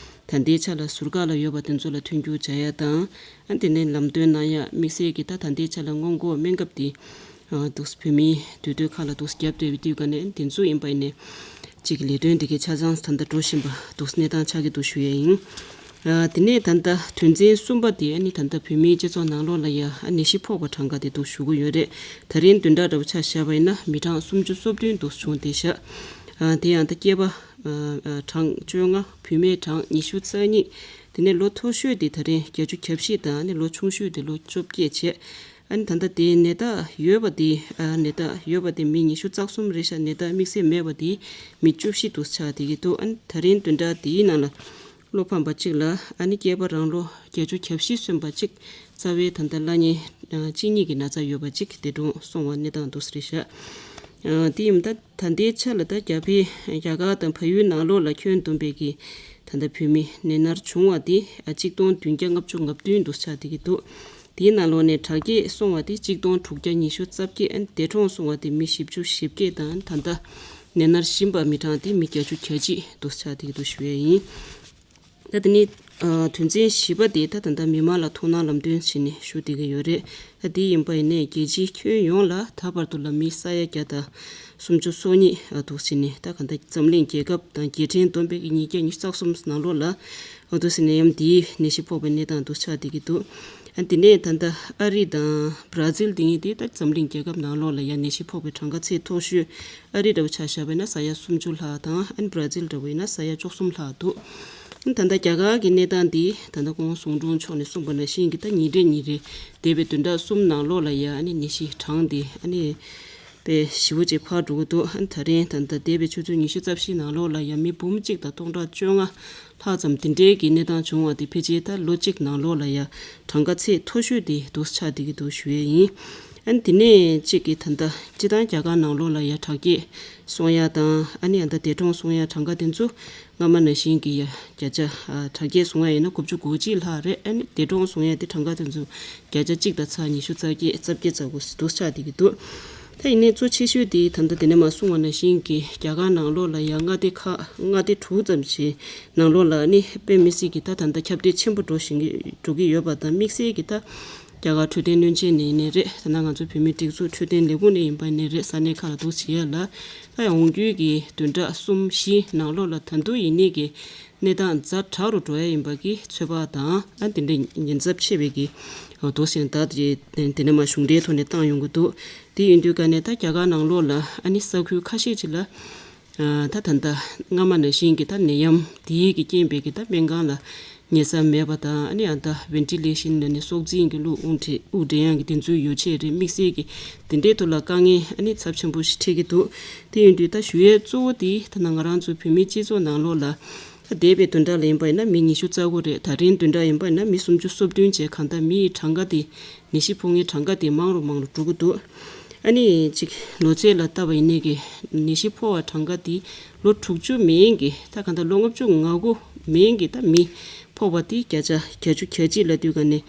ད་ལྟའི་ཆ་ལ་ཟུར་བཀག་ལ་ཡོད་པ་དེ་ཚོ་ལ་མཐུན་འགྱུར་བྱ་ཡ་དང་། ཨ་ནི་དེ་ནས་ལམ་སྟོན་གནང་ཡ་དམིགས་བསལ་གྱི་ད་ད་ལྟའི་ཆ་ལ་སྔོན་འགོག་སྨན་ཁབ་དེ་ཨ་འདུག་སེ་བོད་མིའི་དུས་སྟོན་ཁག་ལ་འདུག་སེ་བརྒྱབ་བསྡད་པའི་དུས་ག་ནས་དེ་ཚོ་ཡིན་པ་ཡིན་ནས་གཅིག་གི་ལས་དོན་དེ་གའི་ཆ་ཚང་ད་ལྟ་འགྲོ་བཞིན་པ་འདུག་སེ་གནས་སྟངས་ཆགས་ཀྱི་འདུག་ཞུ་ཡས་ཡིན། ཨ་དེ་ནས་ད་ལྟ་དོན་ཚན་གསུམ་པ་དེ་ཨ་ནི་ད་ལྟ་བོད་མིའི་སྤྱི་ཚོགས་ནང་ལོགས་ལ་ཡ་ཨ་ནད་གཞི་ཕོག་པ་གྲངས་ཀ་དེ་འདུག་ཞུ་གི་ཡོད་རེད། ད་རིང་བདུན་ཕྲག་འདྲ་བོ་ཆ་བཞག་པ་ཡིན་ན་མི་གྲངས་སུམ་ཅུ་སོ་བདུན་འདུག་བྱུང་བསྡད་ཤག་ཨ་དེ་ཡང་ད་སྐྱེས་པ་ཨ་ཨ་གྲངས་བཅོ་ལྔ། བུད་མེད་གྲངས་ཉི་ཤུ་རྩ་གཉིས། དེ་ནས་ལོ་མཐོ་ཤོས་དེ་ད་རིང་བརྒྱད་ཅུ་གྱ་བཞི་དང་ཨ་ནི་ལོ་ཆུང་ཤོས་དེ་ལོ་བཅོ་བརྒྱད་བྱས། ཨ་ནི་ད་ལྟ་དེའི་ནད་རྟགས་ཡོད་པ་དེ་ཨ་ནད་རྟགས་ཡོད་པ་དེ་མི་ཉི་ཤུ་རྩ་གསུམ་རེད་ཤག་ནད་རྟགས་དམིགས་བསལ་མེད་པ་དེ་མི་བཅུ་བཞི་འདུག་ཆགས་བསྡད་ཀྱི་འདུག་ཨ་ནི་ད་རིང་བདུན་ཕྲག་དེའི་ནང་ལ་བློ་ཕམ་པ་གཅིག་ལ་ཨ་ནི་སྐྱེས་པ་རང་ལོ་བརྒྱད་ཅུ་གྱ་བཞི་སོན་པ་གཅིག་རྩ་བའི་ད་ལྟ་བླ་གཉན་གཅིན་སྙི་གི་ན་ཚ་ཡོད་པ་གཅིག་འདས་གྲོངས་སོང་བ་གནས་སྟངས་འདུག་ས་རེད་ཤག་དེ་ཡིན་ད་ད་ལྟའི་ཆ་ལ་ད་རྒྱ་བལ་རྒྱ་གར་དང་བལ་ཡུལ་ནང་ལོགས་ལ་ཁྱོན་བསྡོམས་པའི་གི་ད་ལྟ་བོད་མི་ནད་མནར་བྱུང་བ་དེ་གཅིག་སྟོང་བདུན་བརྒྱ་ལྔ་བཅུ་ང་བདུན་འདུག་ཆགས་བསྡད་ཀྱི་འདུག་དེའི་ནང་ལོགས་ནས་དྲག་སྐྱེད་སོང་བ་དེ་གཅིག་སྟོང་དྲུག་བརྒྱ་ཉི་ཤུ་རྩ་བརྒྱད། ཨན་འདས་གྲོངས་སོང་བ་དེ་མི་བཞི་བཅུ་ཞེ་བརྒྱད་དང་ད་ལྟ་ནད་མནར་བཞིན་པ་མི་གྲངས་དེ་མི་བརྒྱད་ཅུ་གྱ་གཅིག་འདུག་ཆགས་བསྡད་ཀྱི་འདུག་ཞུ་ཡས་ཡིན། ད་དེ་ནས་ཨ་དོན་ཚན་བཞི་པ་དེ་ད་ད་ལྟ་མི་མང་ལ་ཐུགས་སྣང་ལམ་སྟོན་བྱས་ནས་ཞུ་བསྡད་ཀྱི་ཡོད་རེད། ད་དེ་ཡིན་པ་ཡིན་ནའི་རྒྱལ་སྤྱིའི་ཁྱོན་ཡོངས་ལ་ད་བར་དུ་ལ་མི་ས་ཡ་བརྒྱ་དང་སུམ་ཅུ་སོ་གཉིས་འདུག་ཟེར་ནས་ད་ག་ད་འཛམ་གླིང་རྒྱལ་ཁབ་དང་རྒྱལ་ཕྲན་བསྡོམས་པའི་ཉིས་བརྒྱ་ཉི་ཤུ་རྩ་གསུམ་ནང་ལོགས་ལ་འདུག་ཟེར་ནས་ཡང་འདིའི་ནད་གཞི་ཕོག་པའི་གནས་སྟངས་འདུག་ཆགས་བསྡད་ཀྱི་འདུག་ཨ་དེ་ནས་ད་ལྟ་ཨ་རི་དང་བྷ་ར་ཛིལ་དེ་གཉིས་དེ་ད་འཛམ་གླིང་རྒྱལ་ཁབ་ནང་ལོགས་ལ་ཡང་ནད་གཞི་ཕོག་པའི་གྲངས་ཀ་ཚད་མཐོ་ཤོས། ཨ་རི་འདྲ་བོ་ཆ་བཞག་པ་ཡིན་ན་ས་ཡ་སུམ་ཅུ་ལྷག་དང་ཨ་ནི་བྷ་ར་ཛིལ་འདྲ་བོ་ཡིན་ན་ས་ཡ་བཅུ་གསུམ་ལྷག་འདུག་ཨ་ནི་ད་ལྟ་རྒྱ་གར་གྱི་གནས་སྟངས་འདི་ད་ལྟ་སྐུ་ངོ་ཟུང་དྲུང་མཆོག་ནས་གསུངས་པ་ནང་བཞིན་གྱི་ད་ཉིན་རེ་ཉིན་རེ་འདས་པའི་བདུན་ཕྲག་གསུམ་ནང་ལོགས་ལ་ཡ་ཨ་ནི་ནད་གཞི་གྲངས་འདི་ཨ་ནི་དཔེ་ཞེ་པོ་ཅིག་འཕར་འགྲོ་གི་འདུག་ཨ་ནི་ད་རིང་ད་ལྟ་འདས་པའི་ཆུ་ཚོད་ཉི་ཤུ་རྩ་བཞི་ནང་ལོགས་ལ་ཡ་མི་འབུམ་གཅིག་དང་སྟོང་ཕྲག་བཅོ་ལྔ་ལྷག་ཙམ་དེ་འདྲའི་གི་གནས་སྟངས་བྱུང་བ་དེ་ཕལ་ཆེར་ད་ལོ་གཅིག་ནང་ལོགས་ལ་ཡ་གྲངས་ཀ་ཚད་མཐོ་ཤོས་དེ་འདུག་ཆགས་བསྡད་ཀྱི་འདུག་ཞུ་ཡས་ཡིན། ཨ་ནི་དེ་ནས་གཅིག་གི་ད་ལྟ་སྤྱི་བཏང་རྒྱ་གར་ནང་ལོགས་ལ་ཡ་དྲག་སྐྱེད་སོང་ཡ་དང་ཨ་ནི་ཨ་ད་འདས་གྲོངས་སོང་ཡ་གྲངས་ཀ་དེ་ཚོ་སྔ་མ་ནང་བཞིན་གྱི་ཡ་བརྒྱ་ཆ་ཨ་དྲག་སྐྱེད་སོང་ཡ་ཡིན་ན་དགུ་བཅུ་གོ་གཅིག་ལྷག་རེད། ཨ་ནི་འདས་གྲོངས་སོང་ཡ་དེ་གྲངས་ཀ་དེ་ཚོ་བརྒྱ་ཆ་གཅིག་དང་ཚེག་ཉི་ཤུ་རྩ་བརྒྱད་རྩ་བརྒྱད་རྩ་དགུ་འདུག་ཆགས་བསྡད་ཀྱི་འདུག་ད་ཡིན་ནའི་གཙོ་ཆེ་ཤོས་དེ་ད་ལྟ་དེ་ནས་མ་གསུངས་པ་ནང་བཞིན་གྱི་རྒྱ་གར་ནང་ལོགས་ལ་ཡ་མངའ་སྡེ་ཁག་མངའ་སྡེ་དྲུག་ཙམ་ཞིག་ནང་ལོགས་ལ་ཨ་ནི་དཔེ་མི་སྲིད་ཀྱི་ད་ད་ལྟ་ཁྱབ་གདལ་ཆེན་པོ་འགྲོ་བཞིན་གྱི་འགྲོ་གི་ཡོད་པ་དང་དམིགས་བསལ་གྱི་ད་རྒྱ་གར་འཕྲོད་བསྟེན་བློན་ཆེན་ནས་ཡིན་ནའི་རེད། ད་ནང་ང་ཚོ་བོད་མིའི་སྒྲིག་འཛུགས་འཕྲོད་བསྟེན་ལས་ཁུངས་ནས་ཡིན་པ་ཡིན་ནའི་རེད། ས་གནས་ཁག་ལ་འདུག་བྱེད་ཡ་ལ་ད་ཡང་འོང་རྒྱུའི་གི་བདུན་ཕྲག་གསུམ་བཞི་ནང་ལོགས་ལ་ད་དུང་ཡིན་ནའི་གི་གནས་སྟངས་ཛ་དྲག་རུ་འགྲོ་ཡ་ཡིན་པ་གི་ཚོད་དཔག་དང་ཨ་དེ་འདྲའི་ཉེན་ཚབས་ཆེ་བའི་གི་འདུག་ཟེར་ད་དེ་དེ་ནས་མ་གཞུང་འབྲེལ་ཐོག་ནས་བཏང་ཡོང་གི་འདུག་དེ་ཡིན་དུས་ག་ནས་ད་རྒྱ་གར་ནང་ལོགས་ལ་ཨ་ནི་ས་ཁུལ་ཁ་ཤས་ཅིག་ལ་ད་ད་ལྟ་སྔ་མ་ནང་བཞིན་གྱི་ད་ནད་ཡམས་དེའི་གི་རྐྱེན་པས་གི་ད་སྨན་ཁང་ལ་ཉལ་ས་མེད་པ་དང་ཨ་ནི་ཨ་ད་བེན་ཊི་ལེ་ཤན་ལ་ནི་སྲོག་འཛིན་གྱི་གློ་དབུགས་འདྲེན་དབུགས་འདྲེན་ཡག་གི་དེ་ཚོའི་ཡོ་ཆས་རེད། དམིགས་བསལ་གྱི་དེ་འདྲའི་ཐོག་ལ་དཀའ་ངལ་ཨ་ནི་ཚབས་ཆེན་པོ་ཞིག་འཕྲད་ཀྱི་འདུག་དེ་ཡིན་དུས་ད་ཞུ་ཡས་གཙོ་བོ་དེ་ད་ན་ང་རང་ཚོ་བོད་མིའི་སྤྱི་ཚོགས་ནང་ལོགས་ལ་ད་འདས་པའི་བདུན་ཕྲག་ལ་ཡིན་པ་ཡིན་ན་མི་ཉི་ཤུ་རྩ་དགུ་རེད། ད་རིང་བདུན་ཕྲག་ཡིན་པ་ཡིན་ན་མི་སུམ་ཅུ་སོ་བདུན་བྱས་གང་ལྟར་མི་ཡི་གྲངས་ཀ་དེ་ནད་གཞི་ཕོག་མཁན་གྲངས་ཀ་དེ་མང་རུ་མང་རུ་འགྲོ་གི་འདུག་ཨ་ནི་གཅིག་ལོ་ཚད་ལ་བལྟས་པ་ཡིན་ནའི་གི་ནད་གཞི་ཕོག་པ་གྲངས་ཀ་དེ་ལོ་དྲུག་ཅུ་མན་གི་ད་གང་ལྟར་ལོ་ལྔ་བཅུ་ང་དགུ་མན་གི་ད་མི་ཕོག་པ་དེ་བརྒྱ་ཆ་བརྒྱད་ཅུ་གྱ་གཅིག་ལ་དུས་ག་ནས་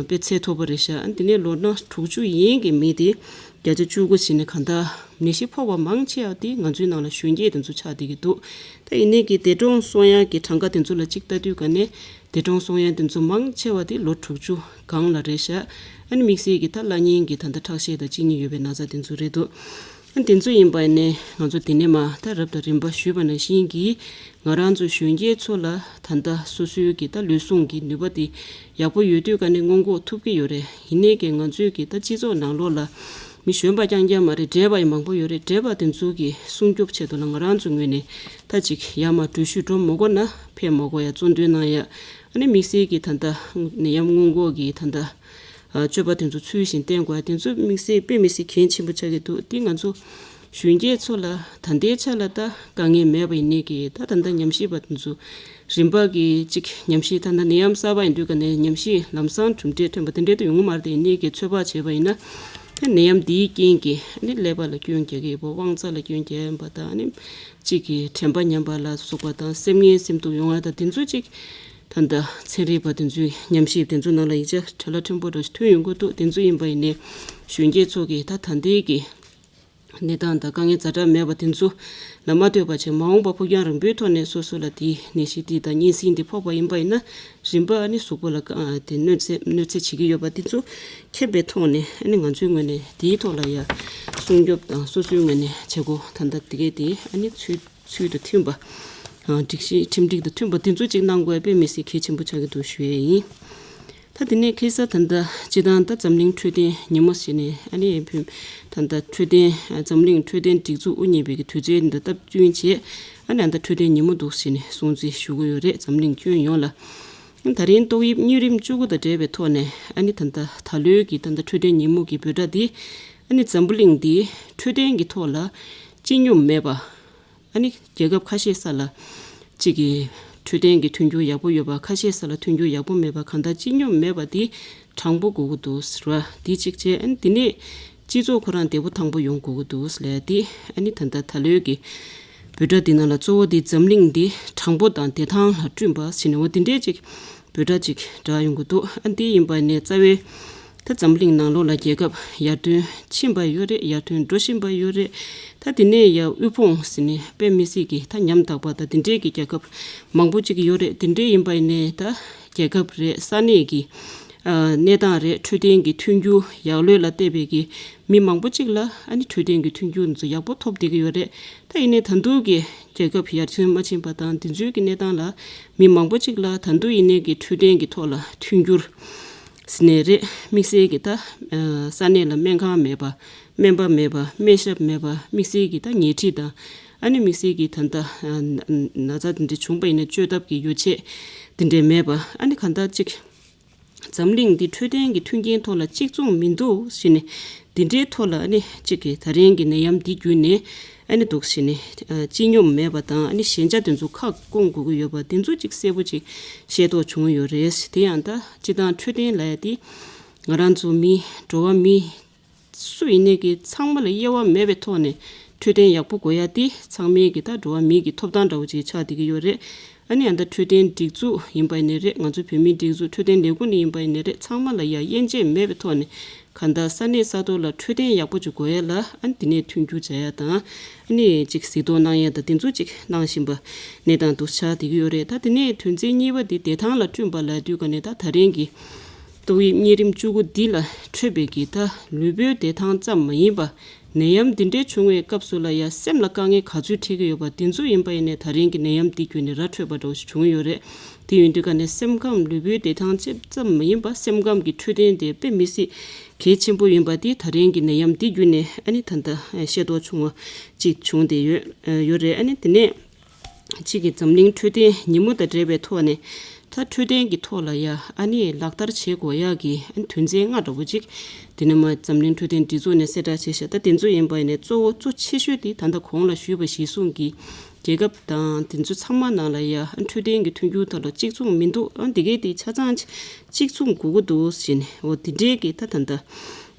དཔེ་ཚད་མཐོ་པོ་རེད་ཤག་ཨ་དེ་ནས་ལོ་ན་དྲུག་ཅུ་ཡན་གི་མི་དེ་བརྒྱ་ཆ་བཅུ་དགུ་ཞིག་ནས་གང་ལྟར་ནད་གཞི་ཕོག་པ་མང་ཆེ་བ་དེ་ང་ཚོའི་ནང་ལ་གཞོན་སྐྱེས་དེ་ཚོ་ཆགས་བསྡད་ཀྱི་འདུག་ད་ཡིན་ནའི་གི་འདས་གྲོངས་སོང་ཡག་གི་གྲངས་ཀ་དེ་ཚོ་ལ་གཅིག་ལྟ་དུས་ག་ནས་འདས་གྲོངས་སོང་ཡག་དེ་ཚོ་མང་ཆེ་བ་དེ་ལོ་དྲུག་ཅུ་སྒང་ལ་རེད་ཤག་ཨ་ནི་དམིགས་བསལ་གྱི་ད་བླ་གཉན་གྱི་ད་ལྟ་ཁྲག་ཤེད་དང་གཅིན་སྙི་ཡོད་པའི་ན་ཚ་དེ་ཚོ་རེད་འདུག་ཨ་དེ་ཚོ་ཡིན་པ་ནས་ང་ཚོ་དེ་ནས་མ་ད་རབ་དང་རིམ་པ་ཞུས་པ་ནང་བཞིན་གྱི་ང་རང་ཚོ་གཞོན་སྐྱེས་ཚོ་ལ་ད་ལྟ་སོ་སོའི་གི་ད་ལུས་ཟུངས་ཀྱི་ནུས་པ་དེ་ཡག་པོ་ཡོད་དུས་ག་ནས་སྔོན་འགོག་ཐུབ་ཀྱི་ཡོད་རེད། ཡིན་ནའི་གི་ང་ཚོའི་གི་ད་སྤྱི་ཚོགས་ནང་ལོགས་ལ་མི་གཞོན་པ་རྐྱང་རྐྱང་མ་རེད། བགྲེས་པ་ཡང་མང་པོ་ཡོད་རེད། བགྲེས་པ་དེ་ཚོ་གི་སྲུང་སྐྱོབ་ཆེད་དུ་ལ་ང་རང་ཚོ་ངོས་ནས་ད་ཅིག་ཡར་མར་འགྲུལ་བཞུད་འགྲོ་མི་དགོས་ན་ཕེབས་མི་དགོས་ཡ་གཙོ་འདོན་གནང་ཡ། ཨ་ནི་དམིགས་བསལ་གྱི་ད་ལྟ་ནད་ཡམས་སྔོན་འགོག་གི་ད་ལྟ་ཨ་སྤྱོད་པ་དེ་ཚོ་ཚུལ་བཞིན་བསྟེན་དགོས་ཡ་དེ་ཚོ་དམིགས་བསལ་དཔེ་མི་སྲིད་གལ་ཆེན་པོ་ཆགས་ཀྱི་འདུག་དེ་ང་ཚོ་གཞོན་སྐྱེས་ཚོ་ལ་ད་ལྟའི་ཆ་ལ་ད་དཀའ་ངལ་མེད་པ་ཡིན་ནའི་གི་ད་ད་ལྟ་ཉམས་ཞིབ་པ་དེ་ཚོ་རིམ་པ་གི་གཅིག་ཉམས་ཞིབ་ད་ལྟ་ནད་ཡམས་གསར་པ་ཡིན་དུས་ག་ནས་ཉམས་ཞིབ་ལམ་སང་གྲུབ་འབྲས་ཐོན་པ་དེ་འདྲའི་དུ་ཡོང་གི་མ་རེད། དེ་ཡིན་ནའི་གི་ཚོད་དཔག་བྱས་པ་ཡིན་ན་ད་ནད་ཡམས་འདིའི་རྐྱེན་གྱིས་ཨ་ནི་ཀླད་པ་ལ་སྐྱོན་རྒྱག་གི་ཡོད་པ། དབང་རྩ་ལ་སྐྱོན་རྒྱག་ཡིན་པ་དང་ཨ་ནི་གཅིག་གི་དྲན་པ་ཉམས་པ་ལ་སོགས་པ་དང་སེམས་ངལ་སེམས་སྡུག་ཡོང་བ་དང་དེ་ཚོ་གཅིག་ད་ལྟ་ཚན་རིག་པ་དེ་ཚོའི་ཉམས་ཞིབ་དེ་ཚོ་ནང་ལ་ཡིག་ཆ་བྲེལ་བ་ཕྲན་བུ་འདྲ་ཞིག་ཐོན་ཡོང་གི་འདུག་དེ་ཚོ་ཡིན་པ་ཡིན་ནའི་གཞོན་སྐྱེས་ཚོ་གིས་ད་ད་ལྟའི་གི་གནས་སྟངས་དང་དཀའ་ངལ་ཛ་དྲག་མེད་པ་དེ་ཚོ་ལ་མ་ལྟོས་པ་བྱས་མ་འོངས་པ་ཕུགས་རྒྱང་རིང་པོའི་ཐོག་ནས་སོ་སོ་ལ་དེའི་ནད་གཞི་འདི་དང་གཉན་སྲིན་འདི་ཕོག་པ་ཡིན་པ་ཡིན་ན་རིམ་པ་ཨ་ནི་གཟུགས་པོ་ལ་དཀའ་དེ་གནོད་འཚེ་གནོད་འཚེ་བྱེད་ཀྱི་ཡོད་པ་དེ་ཚོ་མཁྱེན་པའི་ཐོག་ནས་ཨ་ནི་ང་ཚོའི་ངོས་ནས་དེའི་ཐོག་ལ་ཡ་སྲུང་སྐྱོབ་དང་སོ་སོའི་ངོས་ནས་བྱེད་སྒོ་ད་ལྟ་དེ་གའི་དེ་ཨ་ནི་ཚུལ་ཚུལ་དང་མཐུན་པ། སྒྲིག་གཞི་ཁྲིམས་སྒྲིག་དང་མཐུན་པ་དེ་ཚོ་གཅིག་གནང་དགོས་དཔེ་མི་སྲིད་གལ་ཆེན་པོ་ཆགས་ཀྱི་འདུག་ཞུ་ཡས་ཡིན། ད་དེ་ནས་ཁ་སང་ད་ལྟ་སྤྱི་བཏང་ད་འཛམ་གླིང་འཕྲོད་བསྟེན་ཉིན་མོ་ཞིག་ནས་ཨ་ནི་བོད་ད་ལྟ་འཕྲོད་བསྟེན་འཛམ་གླིང་འཕྲོད་བསྟེན་སྒྲིག་འཛུགས་དབུ་བརྙེས་པའི་གི་དུས་ཚོད་འདི་སྟབས་བསྟུན་བྱས་ཨ་ནི་ད་ལྟ་འཕྲོད་བསྟེན་ཉིན་མོ་འདུག་ཞེས་ནས་སྲུང་བརྩི་ཞུ་གི་ཡོད་རེད། འཛམ་གླིང་ཁྱོན་ཡོངས་ལ། ད་རིང་ཏོག་དབྱིབས་གཉན་རིམས་བཅུ་དགུ་དང་འབྲེལ་བའི་ཐོག་ནས་ཨ་ནི་ད་ལྟ་ད་ལོའི་གི་ད་ལྟ་འཕྲོད་བསྟེན་ཉིན་མོ་གི་འབོད་སྒྲ་འདི་ཨ་ནི་འཛམ་བུ་གླིང་འདི་འཕྲོད་བསྟེན་གྱི་ཐོག་ལ་སྤྱི་སྙོམས་མེད་པ། ཨ་ནི་རྒྱལ་ཁབ་ཁ་ཤས་ས་ལ་གཅིག་གི་འཕྲོད་བསྟེན་གྱི་མཐུན་འགྱུར་ཡག་པོ་ཡོད་པ། ཁ་ཤས་ས་ལ་མཐུན་འགྱུར་ཡག་པོ་མེད་པ། གང་ལྟར་སྤྱི་སྙོམས་མེད་པ་འདི་དྲང་པོ་དགོས་ཀྱི་འདུག་ཟེར་བ་འདི་གཅིག་བྱས། ཨ་ནི་འདི་ནས་སྤྱི་ཚོགས་ཁོ་རང་བདེ་པོ་ཐང་པོ་ཡོང་དགོས་ཀྱི་འདུག་ཟེར་ལབ་ཡ་འདི་ཨ་ནི་ད་ལྟ་ད་ལོའི་གི་འབོད་སྒྲ་འདི་ནང་ལ་གཙོ་བོ་འདི་འཛམ་གླིང་འདི་དྲང་པོ་དང་བདེ་ཐང་ལ་བསྐྲུན་པ་ཟེར་ནས་འོ་འདི་འདྲས་ཅིག་འབོད་སྒྲ་ཅིག་བསྒྲགས་ཡོང་གི་འདུག་ཨ་འདི་ཡིན་པ་ནས་རྩ་བའི་ད་འཛམ་གླིང་ནང་ལོགས་ལ་རྒྱལ་ཁབ་ཡར་ཐོན་ཕྱིན་པ་ཡོད་རེད། ཡར་ཐོན་འགྲོ་བཞིན་པ་ཡོད་རེད། ད་དེ་ནས་ཡང་དབུལ་ཕོངས་ཟེར་ནས་དཔེ་མི་སྲིད་ཀྱི་ད་ཉམ་ཐག་པ་ད་དེ་འདྲས་ཀྱི་རྒྱལ་ཁབ་མང་པོ་ཅིག་ཡོད་རེད། དེ་འདྲས་ཡིན་པ་ཡིན་ནས་ད་རྒྱལ་ཁབ་རེད། ས་གནས་ཀྱི་ཨ་གནས་སྟངས་རེད། འཕྲོད་བསྟེན་གྱི་མཐུན་འགྱུར་ཡག་ལོས་ལ་བལྟས་པའི་གི་མི་མང་པོ་ཅིག་ལ་ཨ་ནི་འཕྲོད་བསྟེན་གྱི་མཐུན་འགྱུར་ཚོ་ཡག་པོ་ཐོབ་བསྡད་ཀྱི་ཡོད་རེད། ད་ཡིན་ནའི་ད་དུང་གི་རྒྱལ་ཁབ་ཡར་ཐོན་མ་ཕྱིན་པ་དང་དེ་ཚོའི་གི་གནས་སྟངས་ལ་མི་མང་པོ་ཅིག་ལ་ད་དུང་ཡིན་ནའི་གི་འཕྲོད་བསྟེན་གྱི་ཐོག་ལ་མཐུན་འགྱུར་ཟེར་ནས་རེད། དམིགས་བསལ་གྱི་ད་ས་གནས་ལ་སྨན་ཁང་མེད་པ། སྨན་པ་མེད་པ། སྨན་ཞབས་མེད་པ། དམིགས་བསལ་གྱི་ད་ཉལ་ཁྲི་དང་ཨ་ནི་དམིགས་བསལ་གྱི་ད་ལྟ་ན་ཚ་དེ་འདྲ་བྱུང་པ་ཡིན་ན་བཅོས་ཐབས་ཀྱི་ཡོ་བྱད་དེ་འདྲ་མེད་པ། ཨ་ནི་གང་ལྟར་ཅིག་འཛམ་གླིང་འདི་འཕྲོད་བསྟེན་གྱི་མཐུན་རྐྱེན་ཐོག་ལ་གཅིག་མཚུངས་མི་འདུག་ཟེར་ནས་འདི་འདྲའི་ཐོག་ལ་ཨ་ནི་གཅིག་གིས་ད་རིང་གི་ནད་ཡམས་འདི་བརྒྱུད་ནས་ཨ་ནི་འདུག་ཟེར་ནས་སྤྱི་སྙོམས་མེད་པ་དང་ཨ་ནི་ཞན་ཆ་དེ་ཚོ་ཁ་སྐོང་དགོས་ཀྱི་ཡོད་པ་དེ་ཚོ་གཅིག་གསལ་པོ་ཅིག་ཤེས་རྟོགས་བྱུང་ཡོད་རེད། དེ་ཡང་ད་སྤྱི་བཏང་འཕྲོད་བསྟེན་ལབ་ཡ་དེ་ང་རང་ཚོ་མི་འགྲོ་བ་མི་སུ་ཡིན་ནའི་གི་ཚང་མ་ལ་དབྱེ་བ་མེད་པའི་ཐོག་ནས་འཕྲོད་བསྟེན་ཡག་པོ་དགོས་ཡ་དེ་ཚང་མའི་གི་ད་འགྲོ་བ་མིའི་གི་ཐོབ་ཐང་འདྲ་བོ་ཅིག་ཆགས་བསྡད་ཀྱི་ཡོད་རེད། ཨ་ནི་ཨ་ད་འཕྲོད་བསྟེན་སྒྲིག་འཛུགས་ཡིན་པ་ཡིན་ནའི་རེད། ང་ཚོ་བོད་མིའི་སྒྲིག་འཛུགས་འཕྲོད་བསྟེན་ལས་ཁུངས་ནས་ཡིན་པ་ཡིན་ནའི་རེད། ཚང་མ་ལ་ཡ་དབྱེ་འབྱེད་མེད་པའི་ཐོག་ནས་གང་ལྟར་ས་གནས་ས་ཐོག་ལ་འཕྲོད་བསྟེན་ཡག་པོ་ཅིག་དགོས་ཡ་ལ་ཨ་ནི་དེ་ནས་མཐུན་འགྱུར་བྱ་ཡ་དང་ཨ་ནི་ཅིག་གཟིགས་རྟོག་གནང་ཡ་དང་དེ་ཚོ་ཅིག་གནང་བཞིན་པ་གནས་སྟངས་འདུག་ཆགས་བསྡད་ཀྱི་ཡོད་རེད། ད་དེ་ནས་དོན་ཚན་གཉིས་པ་དེ་བདེ་ཐང་ལ་བསྐྲུན་པ་ལབ་དུས་ག་ནས་ད་ད་རིང་གི་ཏོག་དབྱིབས་གཉན་རིམས་བཅུ་དགུ་འདི་ལ་འཕྲོད་པའི་གི་ད་ལུས་པོའི་བདེ་ཐང་ཙམ་མ་ཡིན་པ། ནད་ཡམས་འདི་འདྲའི་བྱུང་བའི་སྐབས་སུ་ལ་ཡང་སེམས་ལ་དཀའ་ངལ་ག་ཚོད་འཕྲད་ཀྱི་ཡོད་པ་འདི་ཚོ་ཡིན་པ་ཡིན་ནའི་ད་རིང་གི་ནད་ཡམས་འདི་བརྒྱུད་ནས་ར་འཕྲོད་པ་འདྲ་བོ་ཞིག་བྱུང་ཡོད་རེད། དེ་ཡིན་དུས་ག་ནས་སེམས་ཁམས་ལུས་པོའི་བདེ་ཐང་ཅེས་ཙམ་མ་ཡིན་པ་སེམས་ཁམས་ཀྱི་འཕྲོད་བསྟེན་དེ་དཔེ་མི་སྲིད་གལ་ཆེན་པོ་ཡིན་པ་འདི་ད་རིང་གི་ནད་ཡམས་འདི་བརྒྱུད་ནས་ཨ་ནི་ད་ལྟ་ཤེས་རྟོགས་བྱུང་བ་ཅིག་བྱུང་བསྡད་ཡོད་ཡོད་རེད། ཨ་ནི་དེ་ནས། གཅིག་གིས་འཛམ་གླིང་འཕྲོད་བསྟེན་ཉིན་མོ་དང་འབྲེལ་བའི་ཐོག་ནས་ད་འཕྲོད་བསྟེན་གྱི་ཐོག་ལ་ཡ་ཨ་ནི་ལག་བསྟར་བྱེད་དགོས་ཡག་གི་ཨ་ནི་དོན་ཚན་ལྔ་འདྲ་བོ་ཅིག་དེ་ནས་མ་འཛམ་གླིང་འཕྲོད་བསྟེན་སྒྲིག་འཛུགས་ནས་གསལ་བསྒྲགས་བྱས་ཤག་ད་དེ་ཚོ་ཡིན་པ་ཡིན་ནས་གཙོ་བོ་གཙོ་ཆེ་ཤོས་དེ་ད་ལྟ་གོང་ལ་ཞུས་པ་གཞིར་བཟུང་གི་རྒྱལ་ཁབ་དང་དེ་ཚོ་ཚང་མ་ནང་ལ་ཡ་ཨ་ནི་འཕྲོད་བསྟེན་གྱི་མཐུན་འགྱུར་ཐོག་ལ་གཅིག་མཚུངས་མི་འདུག་ཨ་ནི་དེ་གའི་དེ་ཆ་ཚང་གཅིག་མཚུངས་དགོས་ཀྱི་འདུག་ཟེར་ནས་འོ་དེ་འདྲའི་གི་ད་ད་ལྟ།